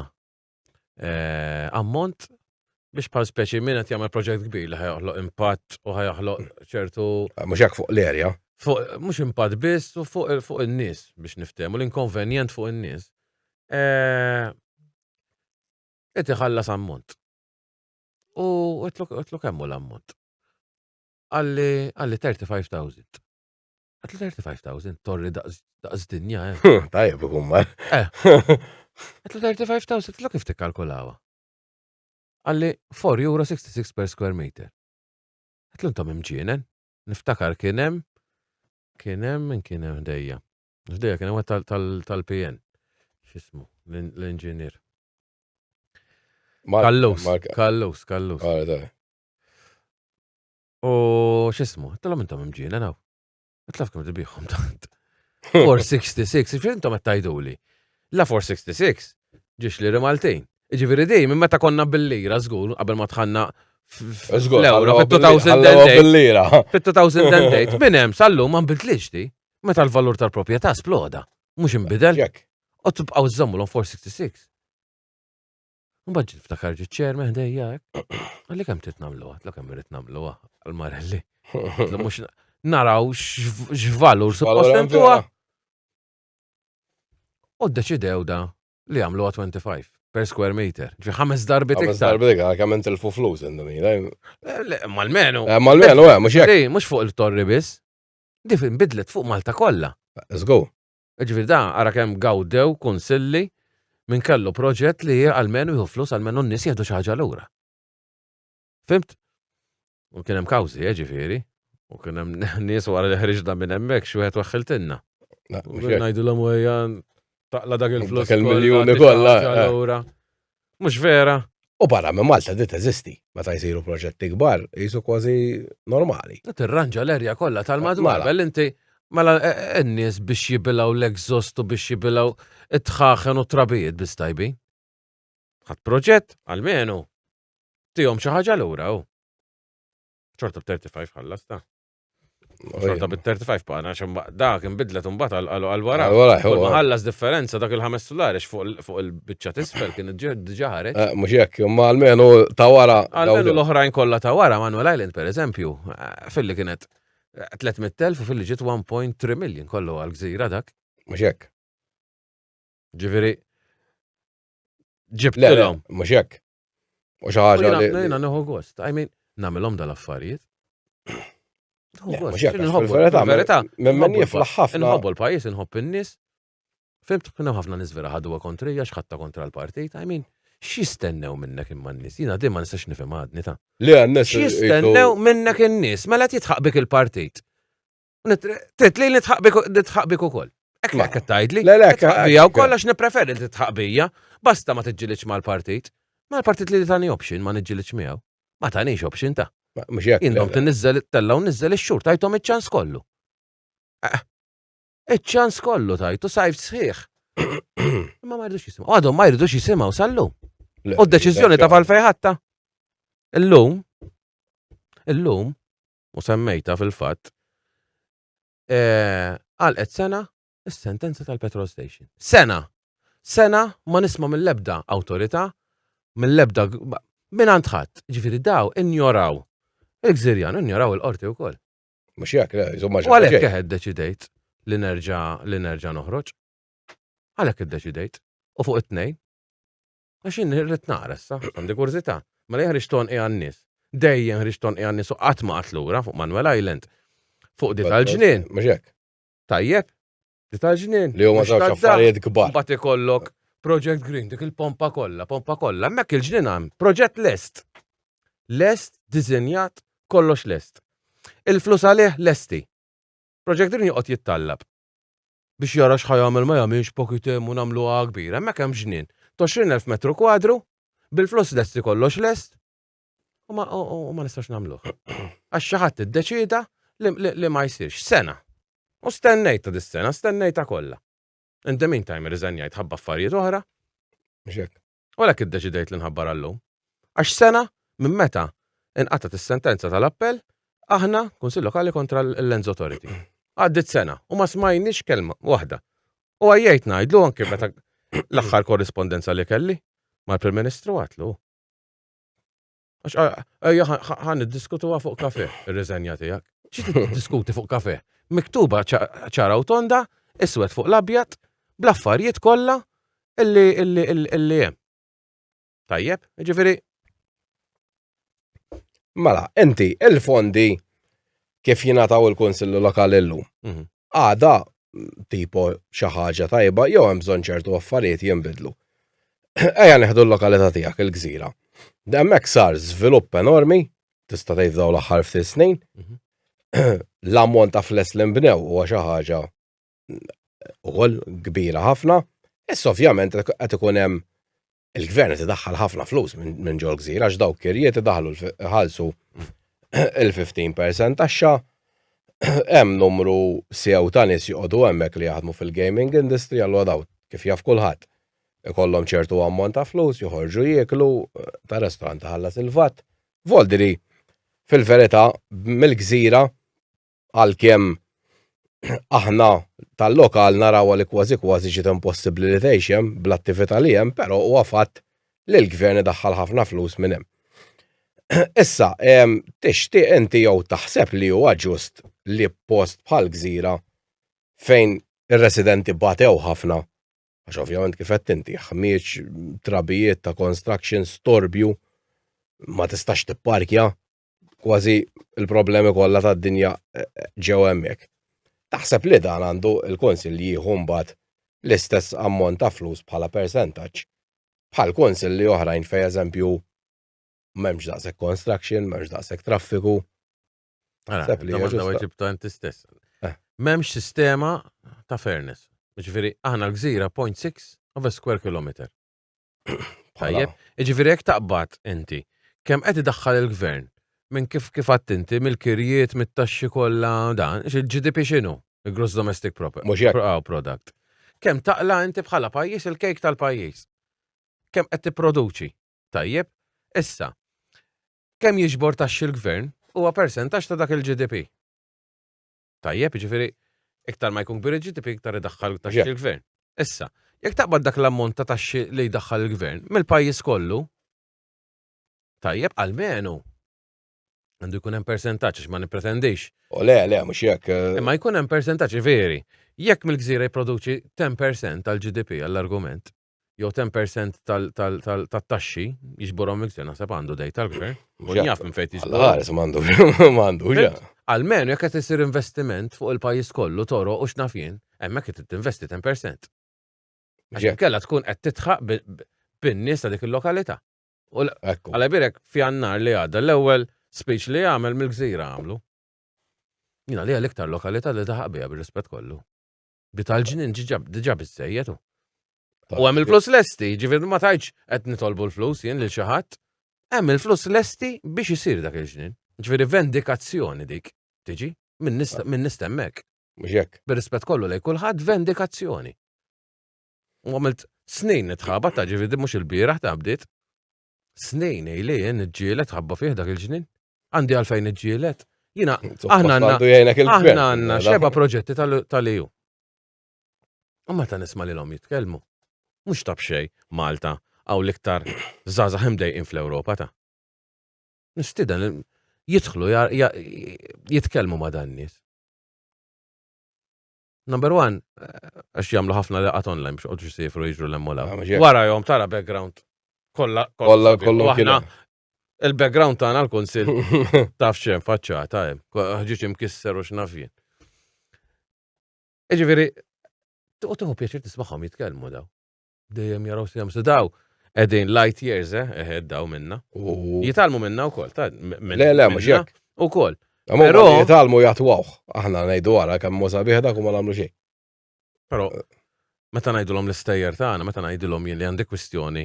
Speaker 2: eh, ammont biex bħal speċi min qed jagħmel proġett kbir li ħajoħloq impatt u ħajoħloq ċertu.
Speaker 1: Ah, mhux hekk fuq l-erja.
Speaker 2: Fuq mhux impatt biss u fuq fuq in-nies biex niftehmu l-inkonvenjent fuq in-nies. Eh, qed iħallas ammont. U għedtlu kemm hu l-ammont. Qalli qalli 35,000. Għatlu 35,000, torri daqs dinja, eh.
Speaker 1: Tajjeb ikun mar.
Speaker 2: Eh. Għatlu 35,000, għatlu kif tikkalkulawa? Għalli 4 euro 66 per square meter. Għatlu intom imġienen, niftakar kienem, kienem, min kienem ħdejja. Ħdejja kienem tal-PN. Xismu, l-inġinier. Kallus, kallus, kallus. U x'ismu, għedtilhom intom imġienen hawn. Għedtlaf kemm tibihom tant. 466, ġifieri intom qed tgħiduli. La 466, ġiex liri Maltin. Ġifieri di minn meta konna bil-lira żgur qabel ma tħanna
Speaker 1: fl-euro fit-2008.
Speaker 2: Fit-2008, minn hemm sal-lum ma nbidlix di. Meta l-valur tal-proprjetà sploda, mhux inbidel. U tibqgħu żżommulhom 466. Mbagħad ġiet ftakar ġiet ċermen ħdejja hekk. Għalli kemm trid nagħmluha, tla kemm irid nagħmluha għal-Marelli. Mhux naraw x'valur suppost intuha. U ddeċidew da li għamluha 25 per square meter. Ġi ħames darbit
Speaker 1: iktar. Ħames darbit iktar, kemm intilfu flus intom. Eh,
Speaker 2: eh, malmenu.
Speaker 1: Eh, malmenu, eh, mhux hekk.
Speaker 2: Mhux fuq il-torri biss. Dif inbidlet fuq Malta kollha.
Speaker 1: Let's go.
Speaker 2: Jiġifieri da ara kemm gawdew kunsilli min kellu proġett li almenu jieħu flus almenu n-nies jieħdu xi ħaġa lura. Fimt? U kien hemm kawżi, eh, ġifieri. U kien hemm nies wara li ħriġna minn hemmhekk xi wieħed waħħiltilna. Ngħidulhom ejja taqla dak il-flus.
Speaker 1: Dak il-miljuni kollha. Eh.
Speaker 2: Lura. Mhux vera.
Speaker 1: U barra minn Malta di teżisti, meta jsiru proġetti kbar, jisu kważi normali.
Speaker 2: Tirranġa l-erja kollha tal-madwar, mela. bell inti mela e, e, n-nies biex jibilgħu l-exhaust u biex jibilgħu it-tħaħen u trabijiet biss tajbin. Ħadd proġett, almenu, tihom xi ħaġa lura u. Xorta b-35 ħallas ta' Xorta bit-35 baqna għax dak inbidlet imbagħad għal wara. Kull ma ħallas differenza dak il-ħames sulari fuq il-biċċa t'isfel kien diġà ħareġ.
Speaker 1: Eh, mhux hekk, imma almenu ta' wara.
Speaker 2: Almenu l-oħrajn kollha ta' wara Manuel Island pereżempju, eh, filli kienet 300,000 u filli ġiet 1.3 million kollu għal-gżira dak.
Speaker 1: Mhux hekk.
Speaker 2: Ġifieri ġibtilhom.
Speaker 1: Mhux hekk. U xi ħaġa li.
Speaker 2: Jiena nieħu gost. I mean, nagħmilhom dal-affarijiet.
Speaker 1: Mhux hekk, fil-verità. Minn jiflaħ ħafna.
Speaker 2: Inħobbu l-pajjiż, inħobb in-nies. Fimt, kien hemm ħafna nies vera ħaduha kontrija, x'ħadta kontra l-partit. I mean, x'jistennew minnek imma n-nies? Jiena din ma nistax nifhem għadni ta'.
Speaker 1: Le, n-nies.
Speaker 2: X'jistennew minnek in-nies? Mela qed jitħaq bik il-partit. Trid li nitħaq bik ukoll. Hekk hekk qed tgħidli.
Speaker 1: Le, le,
Speaker 2: bija wkoll għax nippreferi li titħaq bija, basta ma tiġġilidx mal-partit. Mal-partit li tani option ma niġġilidx miegħu. Ma tanix option ta'.
Speaker 1: Mhux hekk.
Speaker 2: Intom tinniżel tellgħu niżel ix-xhur tajthom iċ-ċans kollu. Eh, iċ-ċans kollu tajtu sajf sħiħ. Imma ma jridux jisimgħu. Għadhom ma jridux jisimgħu sal-lum. U d-deċiżjoni ta' falfej ħatta. Illum, illum, u semmejta fil-fatt, eh, għalqet sena is-sentenza tal-petrol station. Sena! Sena ma nisma' mill-ebda awtorità, mill-ebda minn għand ħadd. Ġifieri daw injoraw il-Gżirjan, injoraw il-qorti wkoll.
Speaker 1: Mhux hekk, le, insomma.
Speaker 2: U għalhekk eħed deċidejt li nerġa' li nerġa' noħroġ. Għalhekk iddeċidejt. U fuq it-tnejn Għax jien irrid naqra issa, għandi kurżità. Mela jien ħriġt tonqi għan-nies. Dejjem ħriġt tonqi għan-nies u qatt ma qatt lura fuq Manuel Island. Fuq di tal-ġnien.
Speaker 1: Mhux hekk.
Speaker 2: Tajjeb, di tal-ġnien.
Speaker 1: Li huma żewġ affarijiet kbar.
Speaker 2: Mbagħad ikollok Project Green, dik il-pompa kollha, pompa kollha. Hemmhekk il-ġnien hemm proġett lest. Lest, diżinjat, kollox lest. Il-flus għalih lesti. Project Green joqgħod jittallab. biex jara x'ħa jagħmel ma jagħmilx pocket hemm u nagħmluha kbira. Hemmhekk hemm ġnien ta' 20,000 metru kwadru, bil-flus lesti kollox lest. U ma, u, ma nistax nagħmluh. Għax xi ħadd iddeċieda li, li, li ma jsirx. Sena. U stennejta dis-sena, stennejta kollha. In the meantime irriżenjajt ħabba affarijiet oħra.
Speaker 1: Mhux hekk.
Speaker 2: U għalhekk iddeċidejt li nħabbar għallum. Għax sena minn meta inqatat is-sentenza tal-appell, aħna Kunsill Lokali kontra l-Lands Authority. Għaddit sena u ma smajniex kelma waħda. U għajjejt ngħidlu anke meta l-aħħar korrispondenza li kelli mal-Prim Ministru għatlu. Għax ejja ħa niddiskutuha fuq kafe, ir-riżenja tiegħek. Xi tiddiskuti fuq kafe? Miktuba ċara u tonda, iswed fuq l-abjad, bl-affarijiet kollha illi illi illi hemm. Tajjeb, ġifieri.
Speaker 1: Mela, inti il-fondi kif jingħataw il-Kunsilli Lokali llum. Mhm. Għada tipo xi ħaġa tajba jew hemm bżonn ċertu affarijiet jinbidlu. Ejja neħdu l-lokalità tiegħek il-gżira. Hemmhekk sar żvilupp enormi, tista' tgħid dawn l-aħħar ftit snin. Mhm. L-ammont ta' fles li nbnew huwa xi ħaġa ukoll kbira ħafna. Issa ovvjament qed ikun hemm il-gvern qed idaħħal ħafna flus minn ġol gżira għax dawk kirjiet idaħlu ħalsu il-15% taxxa. Hemm numru sew ta' nies joqogħdu hemmhekk li jaħdmu fil-gaming industry allura daw kif jaf kulħadd ikollhom ċertu ammont ta' flus, joħorġu jieklu, ta' restaurant taħallas il-vat. Voldiri, fil-verità, mill-gżira Għalkemm aħna tal-lokal narawha li kważi kważi ġiet impossibbli li tgħix hemm bl-attività li hemm, però huwa fatt li l-gvern idaħħal ħafna flus minn hemm. Issa, tixtieq inti jew taħseb li huwa ġust li post bħal gżira fejn ir-residenti batew ħafna, għax ovvjament kif qed inti, ħmieġ, trabijiet ta' construction, storbju, ma tistax tipparkja, kważi il-problemi kollha tad-dinja eh, eh, ġew hemmhekk. Taħseb li dan għandu il-Kunsill jieħu mbagħad l-istess ammont ta' flus bħala persentaġġ bħal kunsilli oħrajn fej eżempju m'hemmx daqshekk construction, m'hemmx daqshekk traffiku.
Speaker 2: Taħseb li domanda weġibta inti stess. Eh. M'hemmx sistema ta' fairness. Ġifieri aħna l-gżira 0.6 of a square kilometer. Tajjeb, jiġifieri jekk taqbad inti kemm qed idaħħal il-gvern minn kif kif għadt inti mill-kirjiet, mit-taxxi kollha dan, il-GDP x'inhu? Il-Gross Domestic Product. Kemm taqla inti bħala pajjiż il-kejk tal-pajjiż. Kemm qed tipproduċi. Tajjeb, issa, kemm jiġbor taxxi l-gvern huwa persentaġġ ta' dak il-GDP. Tajjeb, jiġifieri iktar ma jkun kbir il-GDP iktar idaħħal taxxi l-gvern. Issa, jekk taqbad dak l-ammont ta' taxxi li jdaħħal il-gvern mill-pajjiż kollu, tajjeb, almenu għandu jkun hemm persentaġġ għax ma nippretendix.
Speaker 1: U le, le, mhux jekk.
Speaker 2: Eh, Imma jkun hemm persentaġġ veri. Jekk mill-gżira jipproduċi 10% tal-GDP għall-argument, jew 10% tat-taxxi jiġborhom il-gvern, naħseb għandu dejta l-gvern. U jaf minn fejn
Speaker 1: tiġbor. Ħares m'għandu m'għandu.
Speaker 2: Almenu jekk qed isir investiment fuq il-pajjiż kollu toroq u x'naf jien, hemmhekk qed tinvesti 10%. Għax kella tkun qed titħaq bin-nies ta' dik il-lokalità. U għala birek f'jannar li għadda l-ewwel speech li għamel mill-gżira għamlu. Jina li l-iktar lokalità li daħaq biha bir-rispett kollu. Bi tal-ġnien diġà biżejjed. U hemm il-flus lesti, ġifieri ma tajtx qed nitolbu l-flus jien lil xi ħadd. Hemm il-flus lesti biex isir dak il-ġnien. Ġifieri vendikazzjoni dik tiġi minn nistemmek.
Speaker 1: Mhux hekk.
Speaker 2: Bir-rispett kollu lej kulħadd vendikazzjoni. U għamilt snin nitħabat ta' ġifieri mhux il-bieraħ ta' bdiet. Snin ili jien niġġieled ħabba fih dak il-ġnien. Għandi għalfejn niġġieled. Jiena aħna għandna aħna xeba proġetti tal-EU. U meta nisma' lilhom jitkellmu, mhux ta' b'xejn Malta hawn l-iktar żgħażagħ imdejqin fl-Ewropa ta'. Nistieden jidħlu jitkellmu ma' dan nies. Number one, eh, għax jagħmlu ħafna laqat online biex qogħdu jsifru jiġru l hemm ah, Wara jom tara background. Kollha
Speaker 1: kollha kollha
Speaker 2: Il-background tagħna l-kunsill taf xejn faċċata hemm, ħġieġ imkisser u x'naf jien. Iġifieri, u tieħu pjaċir tismagħhom jitkellmu daw. Dejjem jaraw se jagħmlu daw. Qegħdin light years, eh, eħed daw minna. Jitalmu minna wkoll, ta'
Speaker 1: Le, le, mhux hekk.
Speaker 2: Ukoll.
Speaker 1: Però jitalmu jatwawh. Aħna ngħidu wara kemm hu sabiħ dak u ma nagħmlu xejn.
Speaker 2: Però meta ngħidulhom l-istejjer tagħna, meta ngħidilhom jien li għandi kwistjoni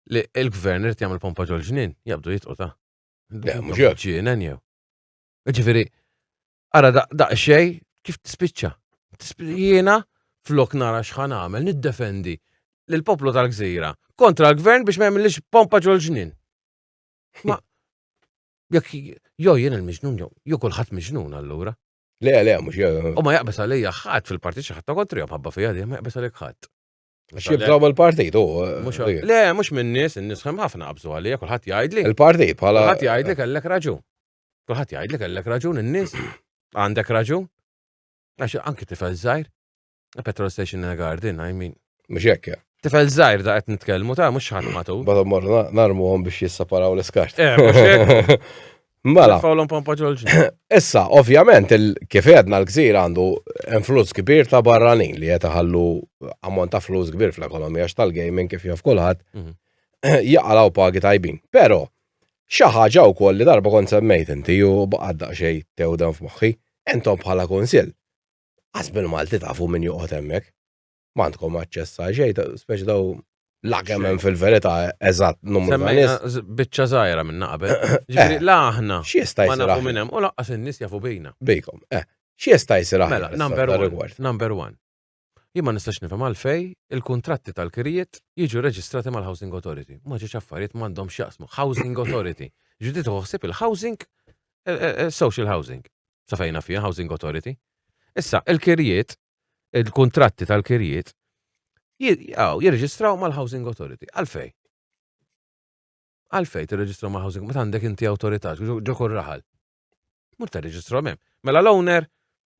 Speaker 2: li l-gvern irid jagħmel pompa ġol-ġnien, jabdu jitqu ta'.
Speaker 1: Le, mhux hekk.
Speaker 2: Ġienen jew. Ġifieri, ara daqsxejn kif tispiċċa. Jiena flok nara x'ħa nagħmel niddefendi lill-poplu tal-gżira kontra l-gvern biex ma jagħmillix pompa ġol-ġnien. Ma jekk jew jien il-miġnun jew jew kulħadd miġnun allura.
Speaker 1: Le, le, mhux jew.
Speaker 2: U ma jaqbeż għalija ħadd fil-partit xi ħadd kontrihom ħabba fija di, ma jaqbeż għalik ħadd.
Speaker 1: X'jibżgħu mill-partit u.
Speaker 2: Le, mhux minn nies, in-nies hemm ħafna qabżu għalija, kulħadd jgħidli.
Speaker 1: Il-partit bħala.
Speaker 2: Kulħadd jgħidli kellek raġun. Kulħadd jgħidli kellek raġun in-nies. Għandek raġun. Għax anki tifel żgħir. A petrol station in a garden, I mean.
Speaker 1: Mhux hekk.
Speaker 2: Tifel żgħir da qed nitkellmu ta' mhux ħadd matul.
Speaker 1: Bada morru narmuhom biex jissaparaw l-iskart.
Speaker 2: Eh, mhux hekk.
Speaker 1: Mela.
Speaker 2: Fawlhom pompa ġolġi.
Speaker 1: Issa, ovvjament, kif għedna l-gżira għandu influss kbir ta' barranin li qed iħallu ammont ta' flus kbir fl-ekonomija tal-gaming kif jaf kulħadd jaqalgħu pagi tajbin. Però xi ħaġa wkoll li darba kont semmejt inti u baqgħet daqsxejn tewden f'moħħi, intom bħala kunsill Qas bil-Malti tafu min joqgħod hemmhekk. M'għandkom aċċess għal xejn, speċi daw la kemm hemm fil-verità eżatt numru ta' nies.
Speaker 2: Semmejna biċċa żgħira minna qabel. Ġifieri la aħna
Speaker 1: X'jista'
Speaker 2: ma
Speaker 1: jsir
Speaker 2: nafu
Speaker 1: aħjar?
Speaker 2: minn hemm u laqqas in-nies jafu bina.
Speaker 1: Bikom, eh. X'jista' jsir aħjar?
Speaker 2: Mela,
Speaker 1: issa
Speaker 2: number
Speaker 1: f'dan
Speaker 2: one.
Speaker 1: rigward?
Speaker 2: Number one. Jien ma nistax nifhem għalfej il-kuntratti tal-kirjiet jiġu reġistrati mal-Housing Authority. Ma ġiex affarijiet m'għandhom x'jaqsmu. Housing Authority. Ġifieri tieħu ħsieb il-housing, eh, eh, eh, social housing. Sa fejna fija Housing Authority. Issa, il-kirjiet, il-kuntratti tal-kirjiet, jirreġistraw mal-Housing Authority. Għalfej? Għalfej tirreġistraw mal-Housing, meta għandek inti awtorità ġo kull raħal. Mur tirreġistraw hemm. Mela l-owner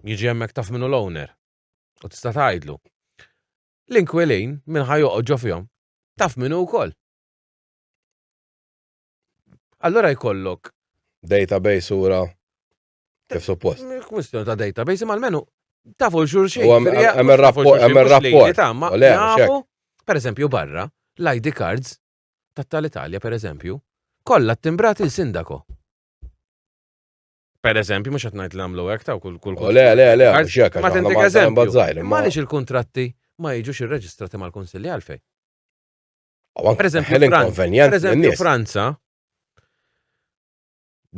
Speaker 2: jiġi hemmhekk taf minnu l-owner. U tista' tgħidlu. L-inkwilin minn ħa joqgħod ġo fihom taf minnu wkoll. Allora jkollok
Speaker 1: database sura kif suppost.
Speaker 2: Kwistjoni ta' database imma almenu tafu l-xulxin.
Speaker 1: U hemm ir-rapport, hemm ir-rapport.
Speaker 2: Nafu, per eżempju barra, l-ID cards tal-Italja per eżempju, kollha timbrati il-sindako. Per eżempju, mhux qed ngħid li nagħmlu hekk ta' kull kull.
Speaker 1: Le, le, le, mhux hekk.
Speaker 2: Ma tintik eżempju. Ma għaliex il-kuntratti ma jiġux irreġistrati mal-kunsilli għalfejn.
Speaker 1: Per eżempju,
Speaker 2: Per eżempju, Franza,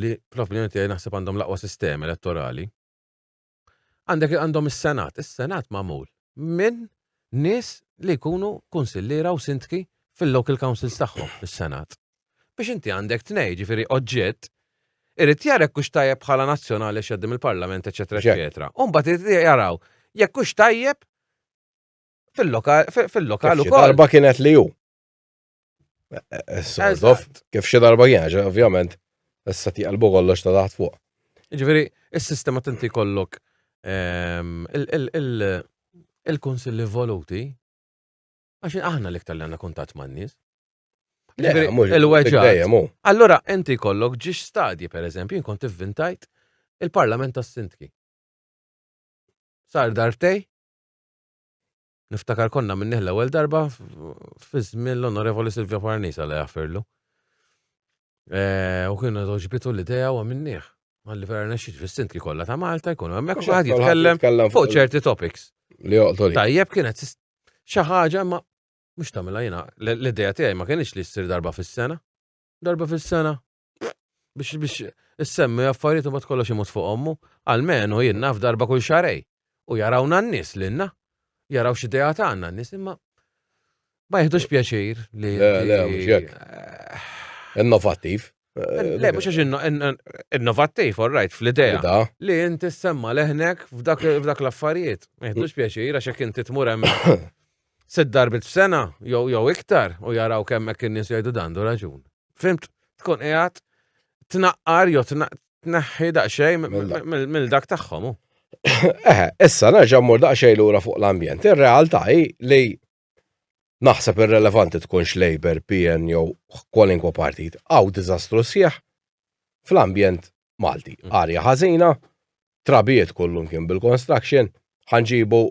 Speaker 2: li fl-opinjoni tiegħi naħseb għandhom l-aqwa sistema elettorali, għandek għandhom is-Senat. Is-Senat magħmul minn nies li jkunu kunsilliera u sindki fil-local councils tagħhom, is-Senat. Biex inti għandek tnej, ġifieri oġġett, irid jara jekk hux tajjeb bħala nazzjonali x'jgħaddi mill-Parlament, eċetera, eċetera. U mbagħad irid jaraw jekk hux tajjeb fil-lokal ukoll.
Speaker 1: Darba kienet li hu. Eh, eh, sort of, kif xi darba kien, ovvjament, issa tiqalbu kollox ta' taħt fuq.
Speaker 2: Ġifieri, is-sistema tinti kollok ehm, il-kunsilli voluti, għax aħna l-iktar li għandna kuntatt man-nies.
Speaker 1: Il-weġġa.
Speaker 2: Allora, inti kollok ġiex stadji, per eżempju, jien kont ivvintajt il-parlament tas-sindki. Sar darbtej, Niftakar konna minnih l-ewwel darba fi żmien l-Onorevoli Silvio Parnis għal jaffirlu. Eh, u kienu toġbitu l-idea u minnih. Għalli vera nexxit fis-sindki kollha ta' Malta jkunu hemmhekk xi ħadd jitkellem fuq ċerti topics.
Speaker 1: Li joqtol.
Speaker 2: Tajjeb kienet xi ħaġa ma mhux tagħmilha jiena. L-idea tiegħi ma kienx li ssir darba fis-sena. Darba fis-sena. Biex biex issemmi affarijiet u ma kollox imut fuq ommu, almenu jien naf darba kull xarej. U jarawna n-nies lilna. Jaraw x'idea tagħna n-nies imma ma jieħdux pjaċir li.
Speaker 1: Le, le, mhux hekk.
Speaker 2: Eh.
Speaker 1: Innovattiv.
Speaker 2: Le, mhux għax innovattiv, all right, fl-idea. Li inti semma leħnek f'dak l-affarijiet. Ma jieħdux pjaċir għax jekk inti tmur hemm sitt darbit f'sena jew jew iktar u jaraw kemm hekk in-nies jgħidu dan du raġun. Fimt? Tkun qiegħed tnaqqar jew tneħħi daqsxejn mill dak tagħhom.
Speaker 1: Eh, issa nerġa' mmur daqsxejn lura fuq l-ambjent. Ir-realtà hi li naħseb irrelevanti tkunx Labour, PN jew kwalinkwa partit, hawn diżastru sħiħ fl-ambjent Malti. Mm. Arja ħażina, trabijiet kullum kien bil-construction, ħanġibu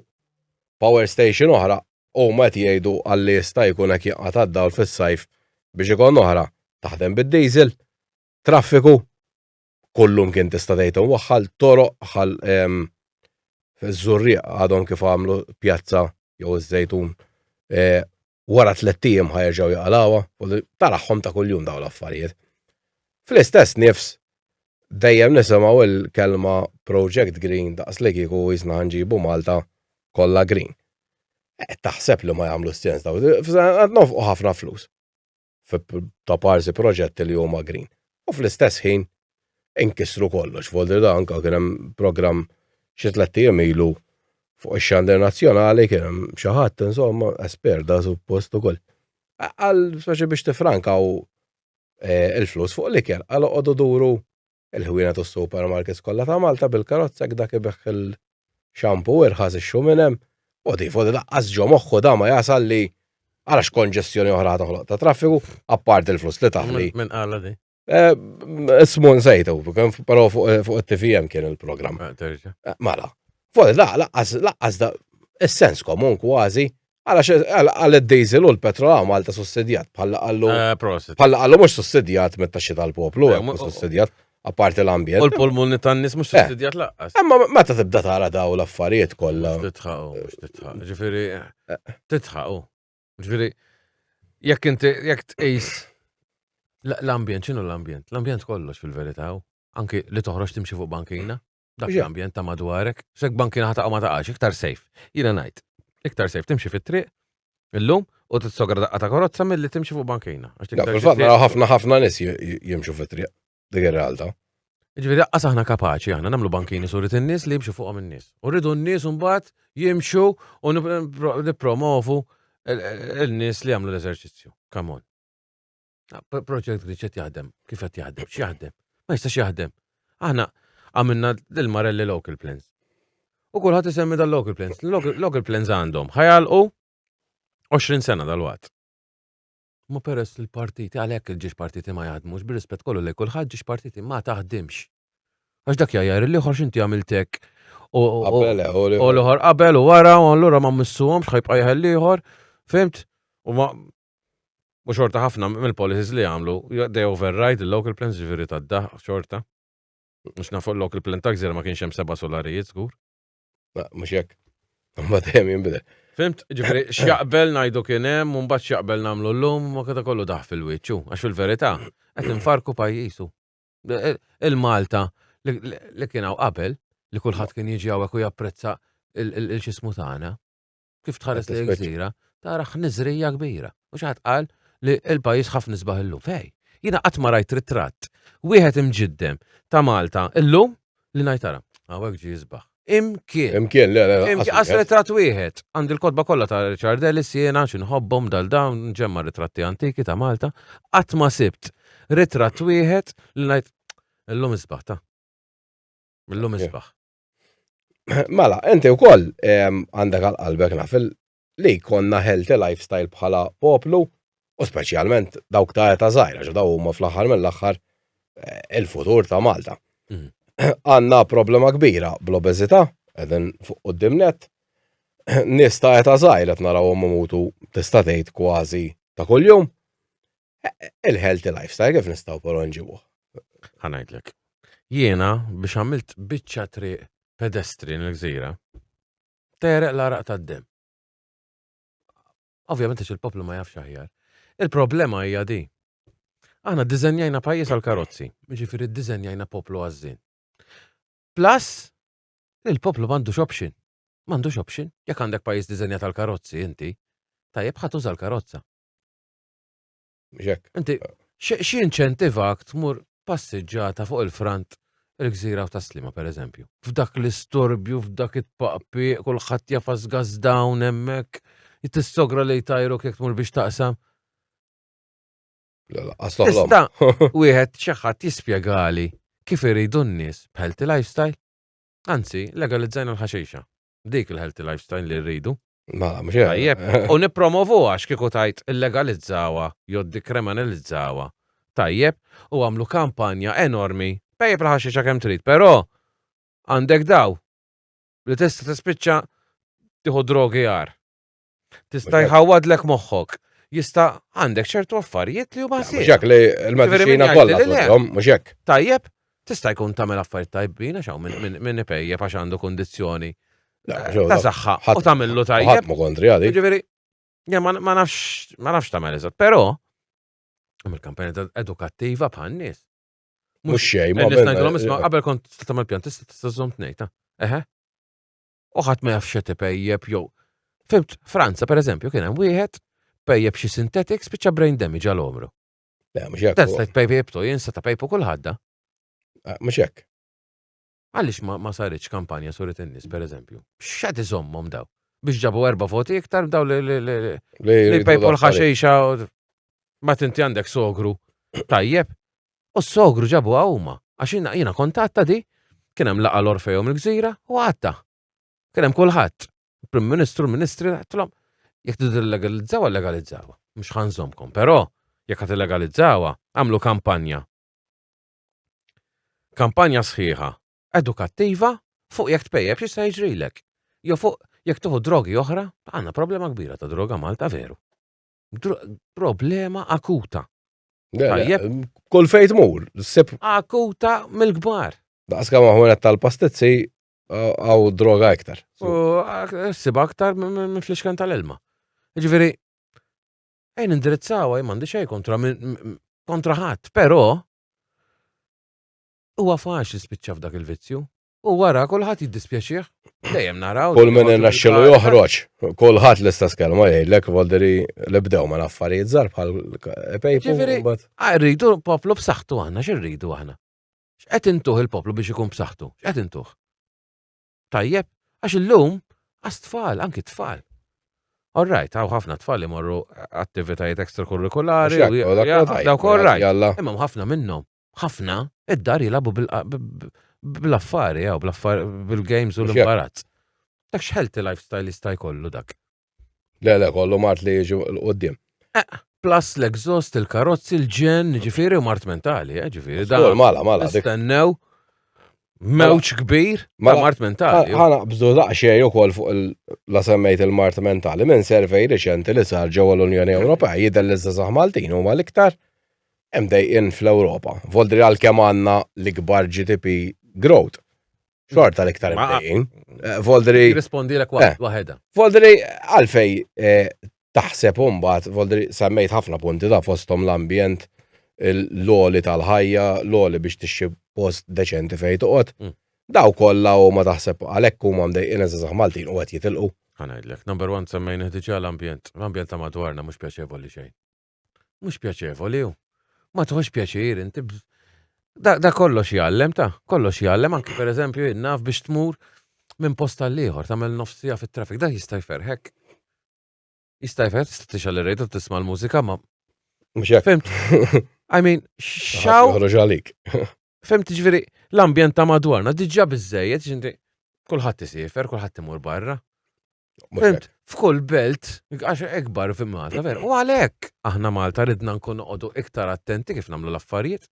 Speaker 1: power station oħra u ma qed jgħidu għalli jista' jkun hekk jinqata' d-dawl fis-sajf biex ikun oħra taħdem bid-diesel, traffiku, kullum kien tista' tgħid imwaħħal, toroq ħal Żurrieq għadhom kif għamlu pjazza jew iż-Żejtun e, wara tlett ijiem ħajerġgħu jaqalawha, u taraħħom ta' kuljum dawn l-affarijiet. Fl-istess nifs dejjem nisimgħu il-kelma Project Green daqs li kieku jisna nġibu Malta kollha green. Eh, taħseb li ma jagħmlu sens daw. Qed nofqu ħafna flus ta' parsi proġetti li huma green. U fl-istess ħin inkisru kollox. Voldir da anka kien hemm programm xi tlett ijiem ilu fuq ix-xandir nazzjonali kien hemm xi ħadd insomma espert da suppost ukoll. Għal speċi biex tifrankaw eh, il-flus fuq l-ikel, għal oqogħdu duru il-ħwienet u s-supermarkets kollha ta' Malta bil-karozza dak ibigħ il-xampu irħas ixxu minn hemm. U di fuq laqqas ġo moħħu da ma jasal li għalax konġestjoni oħra toħloq ta' traffiku, apparti il-flus li taħli.
Speaker 2: Minn qala di?
Speaker 1: Eh, ismu nsejtu, però fuq it-TVM kien il-programm.
Speaker 2: Eh,
Speaker 1: eh, mela. Fuq la, laqqas, laqqas da, is-sens komun kważi, għalax għal id-diesel u l-petrol għaw Malta sussidjat, bħalla għallu. Bħalla għallu mux sussidjat mit-taxxi tal-poplu, sussidjat, apparti l-ambjent.
Speaker 2: U l-pulmuni tan-nies mhux sussidjat laqqas.
Speaker 1: Imma meta tibda tara daw l-affarijiet kollha.
Speaker 2: Titħaqu, mhux titħaq. Ġifieri, titħaqu. Ġifieri, jekk inti jekk tqis l-ambjent, x'inhu l-ambjent? L-ambjent kollox fil-verità, anki li toħroġ timxi fuq bankina, dak l-ambjent ta' madwarek, sek bankina ħataqa ma taqax, iktar safe. Jiena ngħid, iktar safe timxi fit-triq illum u titsogra daqqa ta' karozza milli timxi fuq bankina.
Speaker 1: Fil-fatt naraw ħafna ħafna nies jimxu fit-triq. Dik ir-realtà.
Speaker 2: Ġifieri aqqas aħna kapaċi aħna nagħmlu bankini surit in-nies li jimxu fuqhom in-nies. U rridu n-nies mbagħad jimxu u nippromovu il-nies li jagħmlu l-eżerċizzju. Come on. Project Green qed jaħdem, kif qed jaħdem, x'jaħdem? Ma jistax jaħdem. Aħna għamilna l-Marelli Local Plans. U kulħadd isemmi dal-local plans. Local plans għandhom ħajalqu 20 sena dal-waqt. Ma peress li l-partiti, għalhekk il-ġiex partiti ma jaħdmux, bir-rispett kollu lejn kulħadd ġiex partiti ma taħdimx. Għax dak jgħajjar l-ieħor x'inti għamilt hekk u l-ieħor qabel u wara u allura ma missuhomx ħajbqa' jeħel l-ieħor. Fimt? U ma u xorta ħafna mill-policies li għamlu, they override il-local plans ġifieri tad-daħ xorta. Mhux nafu l-local plan ta' gżira ma kienx hemm seba' solarijiet żgur.
Speaker 1: Mhux hekk. Ma dejjem jinbidel.
Speaker 2: Fimt? Ġifieri x'jaqbel ngħidu kien hemm u mbagħad x'jaqbel nagħmlu llum ma kien kollu daħ fil-wiċċ għax fil-verità qed infarku pajjiżu. Il-Malta li kien hawn qabel li kulħadd kien jiġi hawnhekk u japprezza il-xismu tagħna. Kif tħares li gżira, tara ħniżrija kbira. U xi ħadd qal li l-pajjiż ħafna isbaħ illum. Fej, jiena qatt ma rajt ritratt wieħed imġiddem ta' Malta illum li ngħid tara, hawnhekk ġie jisbaħ. Imkien.
Speaker 1: Imkien, le, le.
Speaker 2: Imkien, qas ritratt wieħed. Għandi l-kotba kollha ta' Richard Ellis jiena x'inħobbhom dal dawn ġemma ritratti antiki ta' Malta. Qatt ma sibt ritratt wieħed li ngħid illum isbaħ ta' Illum isbaħ.
Speaker 1: Mela, inti wkoll għandek għal qalbek naf li jkollna healthy lifestyle bħala poplu u speċjalment dawk ta' età żgħira, għax daw huma fl-aħħar mill-aħħar eh, il-futur ta' Malta. Mm. Għandna problema kbira bl-obeżità, qegħdin fuq quddiem net. Nies ta' età żgħira qed narawhom imutu tista' tgħid kważi ta' kuljum. Il-healthy lifestyle kif nistgħu però nġibuh?
Speaker 2: Ħa ngħidlek. Jiena biex għamilt biċċa triq pedestrian il-gżira, tereq l-għaraq tad-demm. Ovvjament għax il-poplu ma jafx aħjar. Il-problema hija di. Aħna ddiżenjajna pajjiż għal karozzi, jiġifieri ddiżenjajna poplu għażżien. Plus, li l-poplu m'għandux option. M'għandux option. Jekk għandek pajjiż diżenjat għal karozzi inti, tajjeb ħa tuża l-karozza.
Speaker 1: Mhux
Speaker 2: Inti, xi inċentivak tmur passiġġata fuq il-front il-gżira u taslima, per eżempju. F'dak l-istorbju, f'dak it-paqpi, kulħadd jafas gas down hemmhekk, tissogra li jtajruk jekk tmur biex taqsam.
Speaker 1: Tista'
Speaker 2: wieħed xi ħadd jispjegali kif iridu n-nies b'healthy lifestyle? Anzi, legalizzajna l-ħaxixa. Dik il-healthy lifestyle li rridu.
Speaker 1: Ma, mhux hekk.
Speaker 2: Tajjeb, u nippromovuha għax kieku tajt illegalizzawha jew dikriminalizzawha. Tajjeb, u għamlu kampanja enormi. Pejjep il-ħaxixa kemm trid, però għandek daw li tista' tispiċċa tieħu drogi għar. Tista' jħawwadlek moħħok. Jista' għandek ċertu affarijiet li huma
Speaker 1: Mhux hekk li l-mediċina kollha mhux hekk.
Speaker 2: Tajjeb, tista' jkun tagħmel affarijiet tajbin għax hawn min ipejjep għax għandu kundizzjoni ta' saħħa u tagħmillu tajjeb.
Speaker 1: Ħadd ma kontri għalik.
Speaker 2: Ġifieri, ma nafx ma nafx tagħmel eżatt, però il-kampanja edukattiva bħal nies.
Speaker 1: Mhux xejn,
Speaker 2: ma. Nista' ngħidilhom isma' qabel kont tista' tagħmel pjan, tista' tista' żżomm tnejn ta' Eħe. U ħadd ma jaf x'qed ipejjep jew. Fimt, Franza pereżempju kien hemm wieħed pejjep xi synthetics spiċċa brain damage għal omru.
Speaker 1: Le, mhux hekk.
Speaker 2: Tista' tpejjep jien se ta' pejpu kulħadd.
Speaker 1: Ah, mhux hekk.
Speaker 2: Għaliex ma, ma saritx kampanja surit in-nies pereżempju? X'qed iżommhom daw? Biex ġabu erba' voti iktar daw li li li li pejpu l-ħaxejxa ma tinti għandek sogru tajjeb. U s-sogru ġabu huma għax jiena jiena kontatta di kien hemm laqa l-Orfeo mill-gżira u għatta. Kien hemm kulħadd. Prim Ministru, Ministri, għedtilhom jekk tridu legalizzawa, legalizzawa. Mhux ħanżomkom, però jekk ħad illegalizzawa, għamlu kampanja Kampanja sħiħa edukattiva fuq jekk tpejjep x'jista' jiġrilek. Jew fuq jekk tieħu drogi oħra, għandna problema kbira ta' droga Malta veru. Problema akuta.
Speaker 1: Tajjeb. Kull fejn tmur, sib.
Speaker 2: Akuta mill-kbar.
Speaker 1: Daqs kemm ħwienet tal-pastizzi għaw droga iktar.
Speaker 2: U sib aktar minn flixkan tal-ilma. Ġifieri, ejn indirizzawa, jien m'għandi xejn kontra kontra ħadd, però huwa faċli spiċċa f'dak il-vizzju. U wara kulħadd jiddispjaċih, dejjem naraw.
Speaker 1: Kull min irnexxilu joħroġ, kulħadd l-istess kelma jgħidlek volderi li bdew ma' affarijiet żgħar bħal
Speaker 2: pejpu. Ġifieri, rridu poplu b'saħħtu aħna, x'irridu aħna? X'qed intuh il-poplu biex ikun b'saħħtu? X'qed intuh? Tajjeb, għax illum għas tfal, anki tfal. All right, għaw ħafna tfal li morru attivitajiet ekstrakurrikulari. Dawk all right. Imma ħafna minnhom, ħafna, id-dar jilabu bil-affari, jew bil-games u l-imbarazz. Dak x'healthy lifestyle jista' jkollu dak.
Speaker 1: Le, le, kollu mart li jiġu l-qoddim.
Speaker 2: Eh, plus l-exhaust, il-karozzi, il-ġen, ġifiri u mart mentali, eh, ġifiri.
Speaker 1: Da, mala, mala.
Speaker 2: Stennew mewċ kbir ta' mela, mart mentali.
Speaker 1: Ħana bżu daqxej ukoll fuq la semmejt il-mart mentali minn survey riċenti li sar ġewwa l-Unjoni Ewropea jidher li żgħażagħ Maltin huma l-iktar imdejqin fl-Ewropa. Voldri għalkemm għandna l-ikbar GDP growth. Xorta l-iktar imdejqin. Eh, Voldri.
Speaker 2: Rispondi l eh, waħedha.
Speaker 1: Voldri għalfej eh, taħseb mbagħad, voldri semmejt ħafna punti da fosthom l-ambjent, l-oli tal-ħajja, l-oli biex tixxi post deċenti fejn toqgħod. Mm. Daw kollha huma taħseb għalhekk huma mdejqin iż-żgħażagħ Maltin u qed jitilqu.
Speaker 2: Ħanajdlek, number one semmejna diġà l-ambjent. L-ambjent ta' madwarna mhux pjaċevoli xejn. Mhux pjaċevoli hu. Ma tħox pjaċir inti. Da, da kollox jgħallem ta' kollox jgħallem anki pereżempju jien naf biex tmur minn post għal ieħor tagħmel nofsija fit-traffic, da jista' jferħek. Jista' jferħek, tista' tixgħal ir-radio tisma' l-mużika ma.
Speaker 1: Mhux hekk.
Speaker 2: Fimt? I mean, xaw.
Speaker 1: Joħroġ għalik.
Speaker 2: Fimt ġifieri l-ambjent ta' madwarna diġà biżejjed ġinti kulħadd isiefer, kulħadd imur barra. Fhimt? F'kull belt, għax ikbar fi Malta, ver. U għalhekk aħna Malta ridna nkun noqogħdu iktar attenti kif nagħmlu l-affarijiet.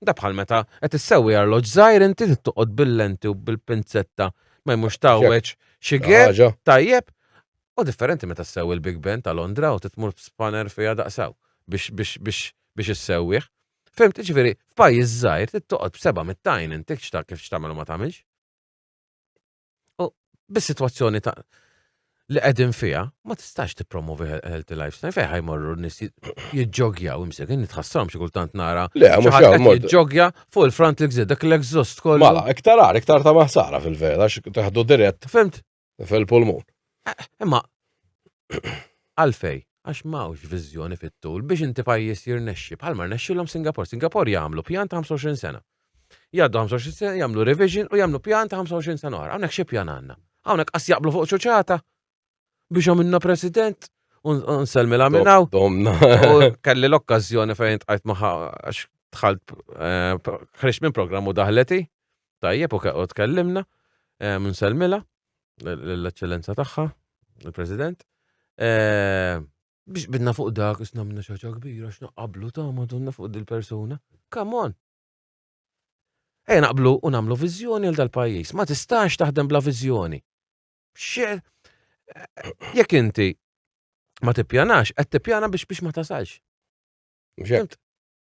Speaker 2: Da bħal meta qed issewwi arloġġ żgħir inti toqgħod bil-lenti u bil-pinzetta ma jmux tawweġ xi ger tajjeb. U differenti meta ssewwi l-Big Ben ta' Londra u titmur b'spanner fiha daqsaw biex biex biex biex issewwih. Fhimt, ġifieri, f'pajjiż żgħir trid toqgħod b'seba' mit-tajn inti kif x'tagħmel u ma tagħmilx. U bis-sitwazzjoni ta' li qegħdin fiha, ma tistax tippromovi healthy lifestyle fejn ħajmorru n-nies jiġġogjaw imsek, nitħassarhom xi kultant nara.
Speaker 1: Le, mhux
Speaker 2: jiġġogja fuq il-front l dak l-exhaust kollu.
Speaker 1: Mela, iktar għar, iktar ta' maħsara fil-vera, għax teħdu dirett.
Speaker 2: Fimt?
Speaker 1: Fil-pulmun.
Speaker 2: Eh, imma għalfej, għax m'hawnx viżjoni fit-tul biex inti pajjiż jirnexxi bħalma rnexxilhom Singapore. Singapore jagħmlu pjan ta' 25 sena. Jgħaddu 25 sena, jagħmlu revision u jagħmlu pjan ta' 25 sena oħra. Hawnhekk xi pjan għandna? Hawnhekk qas jaqblu fuq ċuċata biex għamilna president u nselmilha minn hawn.
Speaker 1: Domna.
Speaker 2: U kelli l-okkażjoni fejn tqajt magħha għax dħalt eh, ħriġt minn programm u daħleti. Tajjeb u tkellimna, eh, nselmilha l-eċċellenza tagħha, il-President. Eh, biex bidna fuq dak, isna minna xaġa kbira, x'naqablu ta' madonna fuq dil-persuna. Come on. Ejja naqblu u nagħmlu viżjoni għal dal-pajjiż. Ma tistax taħdem bla viżjoni. Jekk inti ma tippjanax, qed tippjana biex biex ma tasalx.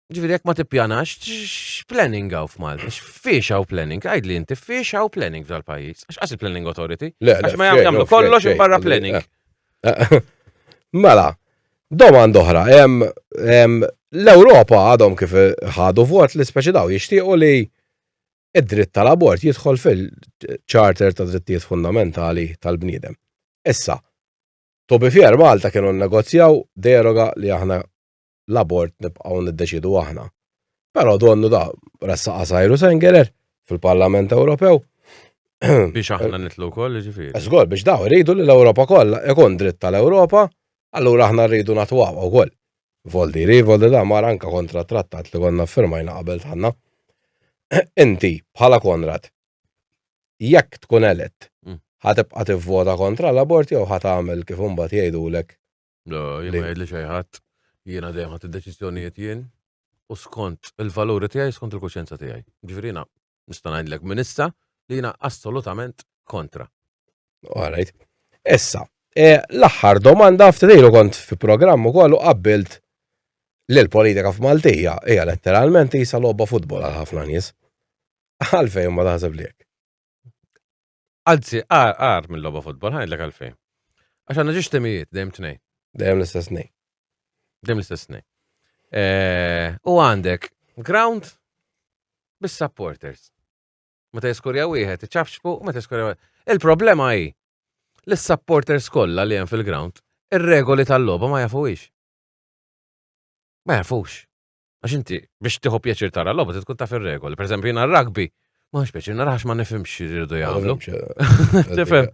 Speaker 2: Ġifieri jekk ma tippjanax, x'planning hawn f'Malta? X'fiex hawn planning? Għidli inti fiex hawn planning f'dal-pajjiż? Għax qas il-Planning Authority.
Speaker 1: Le, le,
Speaker 2: Għax ma jagħmlu kollox barra planning.
Speaker 1: Mela. Domanda oħra, l-Ewropa għadhom kif ħadu vot li speċi daw jixtiequ li id-dritt tal-abort jidħol fil-Charter ta' Drittijiet Fundamentali tal-Bniedem. Issa, to be fair, Malta kienu nnegozjaw deroga li aħna l-abort nibqgħu niddeċidu aħna. Però donnu da ressaqha Cyrus Engerer fil-Parlament Ewropew.
Speaker 2: Biex aħna nitlu wkoll, ġifieri.
Speaker 1: Żgur biex daw iridu li l-Ewropa kollha ikun dritt tal-Ewropa, allura aħna rridu nagħtuha wkoll. Voldiri, voldi da mar anka kontra trattat li konna firmajna qabel tħanna. Inti bħala Konrad, jekk tkun elett, ħa tibqa' tivvota kontra l-abort jew ħa tagħmel kif imbagħad jgħidulek
Speaker 2: Le, jien ma jgħidli xejn ħadd. Jiena dejjem ħadd id-deċiżjonijiet jien u skont il-valuri tiegħi skont il-kuxjenza tiegħi. Ġifieri jiena nista' ngħidlek minn issa li jiena assolutament kontra.
Speaker 1: All right. Issa, e, l-aħħar domanda ftit ilu kont fi programm ukoll u qabbilt li l-politika f'Maltija hija letteralment isa logħba futbol għal ħafna nies. Għalfejn ma taħseb li hekk?
Speaker 2: Anzi, għar mill logħba futbol, ħajdlek għalfejn. Għax għandna ġiex timijiet, dejjem tnej.
Speaker 1: Dejjem l-istess nej.
Speaker 2: Dejjem l-istess nej. Eh, u għandek ground bis-supporters. Meta jiskurja wieħed, iċafxfu, u meta jiskurja wieħed. Il-problema hi li s-supporters kollha li hemm fil-ground, ir-regoli tal-logħba ma jafuhiex. Ma jafux. Għax inti biex tieħu pjaċir tara logħba tkun taf ir-regoli. Pereżempju jiena r-rugby, ma nix pjaċir nara għax ma nifhimx x'iridu jagħmlu. Tifhem.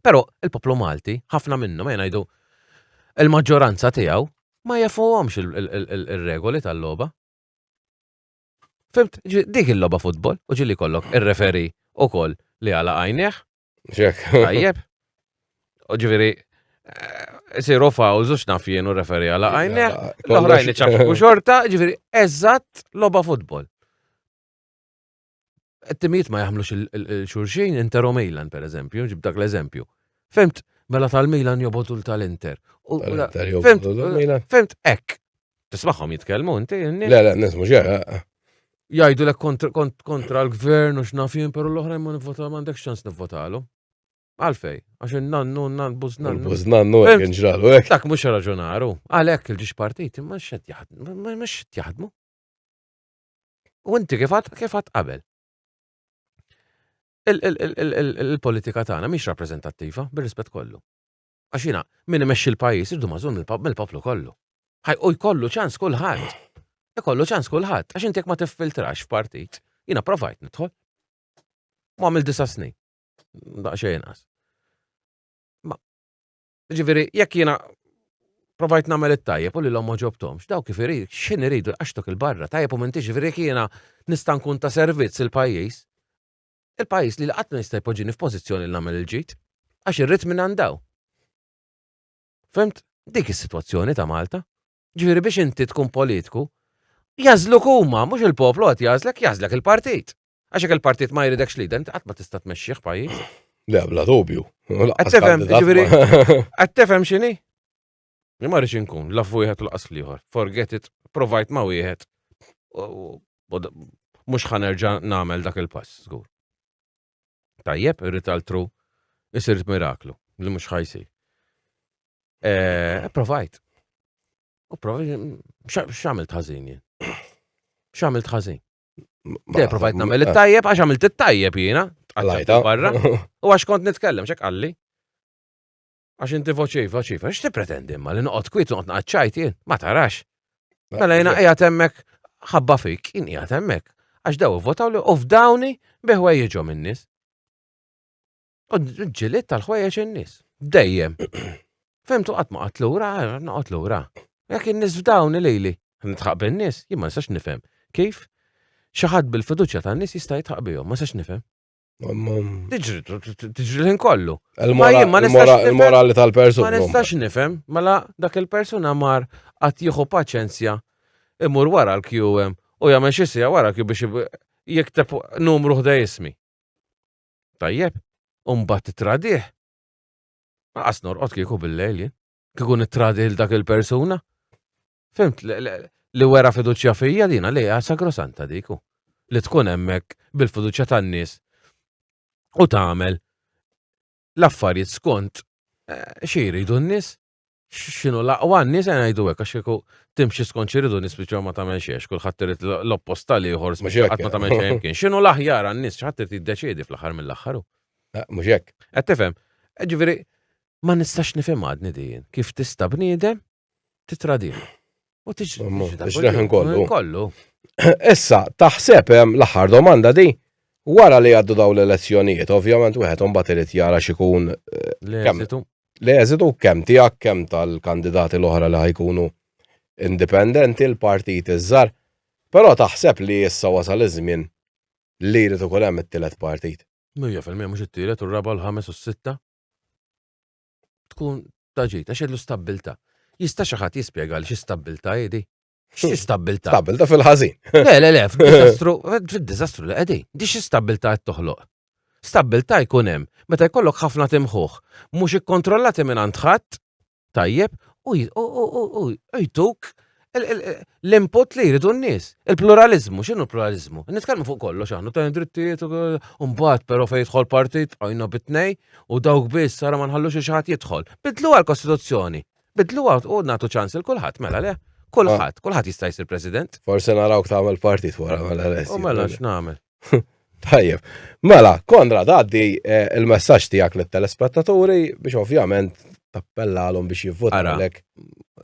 Speaker 2: Però il-poplu Malti, ħafna minnu ma jgħidu il-maġġoranza tiegħu ma jafuhomx il-regoli tal-logħba. Fimt, dik il-logħba futbol u ġili kollok ir-referi ukoll li għala għajnieh
Speaker 1: Ġek.
Speaker 2: Tajjeb. U ġifieri, eh, siru fawz u x'naf jien u referi għala għajneh, l-oħrajn iċafku xorta, ġifieri, eżatt logħba futbol. It-timijiet ma jaħmlux il-xurxin, Inter u Milan, per eżempju, ġib dak l-eżempju. Fimt, mela tal-Milan jobodu tal-Inter. Fimt, fimt, ek. Tismagħhom jitkellmu inti?
Speaker 1: Le, le, nismu ġe.
Speaker 2: Jgħidu lek kontra l-gvern u x'naf jien, però l-oħrajn ma nivvota m'għandekx ċans nivvotalu. Għalfej, għax il-nannu, n-nannu, bużnannu.
Speaker 1: Bużnannu, kien ġralu hekk.
Speaker 2: Dak mhux raġunaru. Għalhekk il-ġiex partiti ma xed jaħdmu, ma xed jaħdmu. U inti kif kif qabel. Il-politika tagħna mhix rappreżentattiva, bir-rispett kollu. Għax jiena min imexxi l-pajjiż irdu magħżul mill-poplu kollu. Ħaj u jkollu ċans kulħadd. Ikollu ċans kulħadd għax inti jekk ma tiffiltrax f'partit, jiena provajt nidħol. Ma għamil disa' snin. Daqsxejn inqas. Ma ġifieri jekk jiena provajt nagħmel it-tajjeb u lilhom ma ġobtomx, daw kif irid, x'in iridu għaxtok il-barra, tajjeb u m'intix ġifieri jekk jiena nista' nkun ta' servizz il-pajjiż, Il-pajjiż li qatt ma jista' jpoġġini f'pożizzjoni li nagħmel il-ġid, għax irrid minn għandaw. Fimt? Dik is-sitwazzjoni ta' Malta. Ġifieri biex inti tkun politiku, jażluk huma, mhux il-poplu qed jażlek, jażlek il-partit. Għax jekk il-partit ma jridekx leader, inti qatt ma tista' tmexxih pajjiż.
Speaker 1: Le, bla dubju.
Speaker 2: Qed tifhem, ġifieri, qed tifhem x'inhi? Li ma rridx inkun, la f'wieħed u laqas fl-ieħor. Forget it, provajt ma' wieħed. Mhux ħa nerġa' nagħmel dak il-pass, żgur. Tajjeb, irrid altru isir miraklu li mhux ħa jsir. Eh, provajt. U provajt, x'għamilt ħażin jien? X'għamilt ħażin? Le, provajt nagħmel it-tajjeb għax għamilt it-tajjeb jiena. Barra. U għax kont nitkellem, x'hekk qalli. Għax inti voċi, voċi, għax tippretendi imma li noqgħod kwiet noqgħod naqgħod ċajt jien, ma tarax. Mela jiena qiegħed hemmhekk ħabba fik, jien qiegħed hemmhekk. Għax daw ivvotaw li u f'dawni bi ħwejjiġhom in-nies. U ġilit tal-ħwejjeġ in-nies. Dejjem. Fimtu qatt ma qatt lura, noqgħod lura. Jekk in-nies f'dawni lili, nitħaq bin-nies, jien ma nistax nifhem kif xi ħadd bil-fiduċja tan-nies jista' jitħaq bihom, ma nistax nifhem. Tiġri, tiġri l-ħin kollu.
Speaker 1: Il-morali tal-persuna.
Speaker 2: Ma nistax nifhem, mela dak il-persuna mar qatt jieħu paċenzja imur wara l-QM u jagħmel xi sija wara l-Q biex jikteb numru ħdej ismi. Tajjeb, u mbagħad titradih. Qas norqod kieku bil-lejl jien. Kieku nittradi l dak il-persuna. Fimt, li wera fiduċja fija dina li hija sagrosanta diku. Li tkun hemmhekk bil-fiduċja tan-nies u tagħmel l-affarijiet skont. Eh, xi jridu n-nies? X'inhu l-aqwa n-nies qed ngħidu hekk għax kieku timxi skont xi jridu n-nies biex ma tagħmel xejn, kulħadd irid l-oppost tal-ieħor qatt ma tagħmel xejn imkien. X'inhu l-aħjar għan-nies xi ħadd irid jiddeċiedi fl-aħħar mill-aħħar.
Speaker 1: Eh, mhux hekk.
Speaker 2: Qed tifhem? Eh, ġifieri ma nistax nifhem għadni din kif tista' bniedem titradih. U
Speaker 1: tiġri kollu.
Speaker 2: Kollu.
Speaker 1: Issa, taħseb l-aħħar domanda di, wara li għaddu daw l-elezzjonijiet, ovvjament wieħed imbagħad irid jara x'ikun
Speaker 2: eh, l-eżitu.
Speaker 1: L-eżitu kemm tiegħek kemm tal-kandidati l-oħra li ħajkunu indipendenti l-partit iż-żar. Però taħseb li issa wasal iż-żmien li jrid ikun hemm it-tielet partit.
Speaker 2: 100% mhux it-tielet u r-raba' l-ħames u s-sitta. Tkun ta' ġid, għax jgħidlu stabbiltà. Jista' xi ħadd jispjega li xi stabbiltà hi di? Xi stabbiltà?
Speaker 1: Stabbiltà fil-ħażin.
Speaker 2: Le, le, le, fid-diżastru, fid-diżastru li qegħdin. Di xi stabbiltà qed toħloq? Stabbiltà jkun hemm meta jkollok ħafna timħuħ mhux ikkontrollati minn għand ħadd, tajjeb, u jtuk l-input li jridu n-nies. Il-pluralizmu, x'inhu l-pluralizmu? Nitkellmu fuq kollox aħna ta' drittijiet u mbagħad però fejn jidħol partit bqajna bitnej u dawk biss sara ma nħallux xi ħadd jidħol. Bidlu għall-Kostituzzjoni. Bidluha u nagħtu ċans il kulħadd mela le. Kulħadd, ah. kulħadd jista' jsir president.
Speaker 1: Forse narawk tagħmel partit wara mela
Speaker 2: le. U mela x'nagħmel.
Speaker 1: Tajjeb. Mela, Konrad, għaddi eh, il-messaġġ tiegħek lit-telespettaturi biex ovvjament tappellalhom biex jivvotawlek.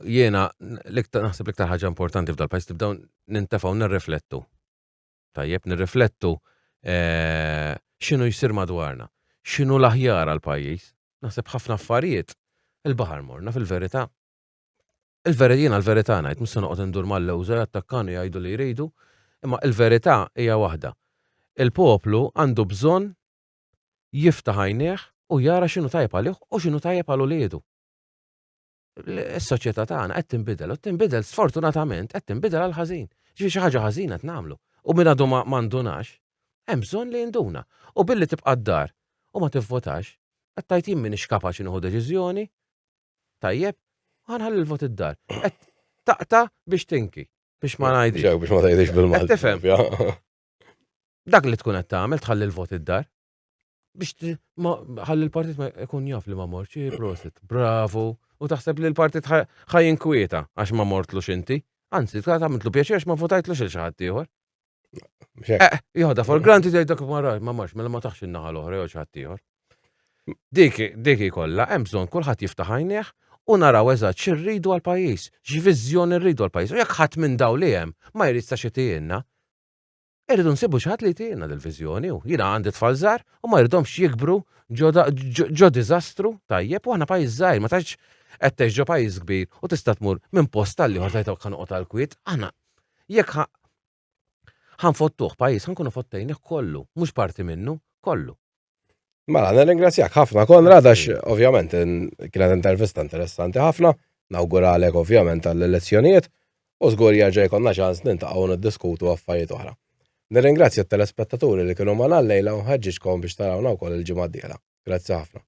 Speaker 2: Jiena l-iktar naħseb l-iktar ħaġa importanti f'dal pajjiż tibdew nintefgħu nirriflettu. Tajjeb, nirriflettu eh, x'inhu jsir madwarna, x'inhu l-aħjar għall-pajjiż. Naħseb ħafna affarijiet il-baħar morna fil-verità. Il-verità jiena l-verità ngħid, mhux se noqgħod indur mal-lewża jattakkani jgħidu li jridu, imma il-verità hija waħda. Il-poplu għandu bżonn jiftaħ għajnejh u jara x'inhu tajjeb għalih u x'inhu tajjeb għal uliedu. Is-soċjetà tagħna qed tinbidel u tinbidel sfortunatament qed tinbidel għal ħażin. Ġifieri xi ħaġa ħażina qed nagħmlu. U min għadu ma ndunax, hemm bżonn li jinduna. U billi tibqa' d-dar u ma tivvotax, qed tgħid jien m'iniex kapaċi nieħu deċiżjoni, Tajjeb, ħanħalli l-vot id-dar. Qed taqta' biex tinki, biex ma ngħidx.
Speaker 1: Biex ma tgħidx bil-Malti.
Speaker 2: Tifhem. Dak li tkun qed tagħmel tħalli l-vot id-dar. Biex ħalli l-partit ma jkun jaf li ma mortx, prosit, bravo. U taħseb li l-partit ħa jinkwieta għax ma mortlux inti. Anzi, tagħmiltlu pjaċir għax ma votajtlux il xi ħadd ieħor. Eh, joħda for granted jgħid dak ma ma marx, mela ma taħx in-naħa l-oħra jew xi ħadd ieħor. Dik dik kollha hemm bżonn kulħadd jiftaħ għajnejh u naraw eżatt x'irridu għall-pajjiż, x'viżjoni rridu għall-pajjiż. U jekk ħadd minn daw li hemm ma jrid sa xi tijielna, irridu nsibu xi ħadd li jtijielna dil-viżjoni. U jiena għandi tfal żgħar u ma rridhomx jikbru ġo diżastru tajjeb u aħna pajjiż żgħir ma tgħidx qed tgħix ġo pajjiż kbir u tista' tmur minn post għal ieħor tgħid ħa noqgħod għall-kwiet. Aħna jekk ħanfottuh pajjiż ħankunu fottejnih kollu, mhux parti minnu, kollu.
Speaker 1: Mela, nirringrazzjak ħafna Konrad għax ovvjament kienet intervista interessanti ħafna, nawguralek ovvjament għall-elezzjonijiet u żgur jerġa' jkollna ċans nintaqgħu niddiskutu affarijiet oħra. Nirringrazzja t-telespettaturi li kienu magħna llejla u nħeġġiġkom biex tarawna wkoll il-ġimgħa d-dieħla. Grazzi ħafna.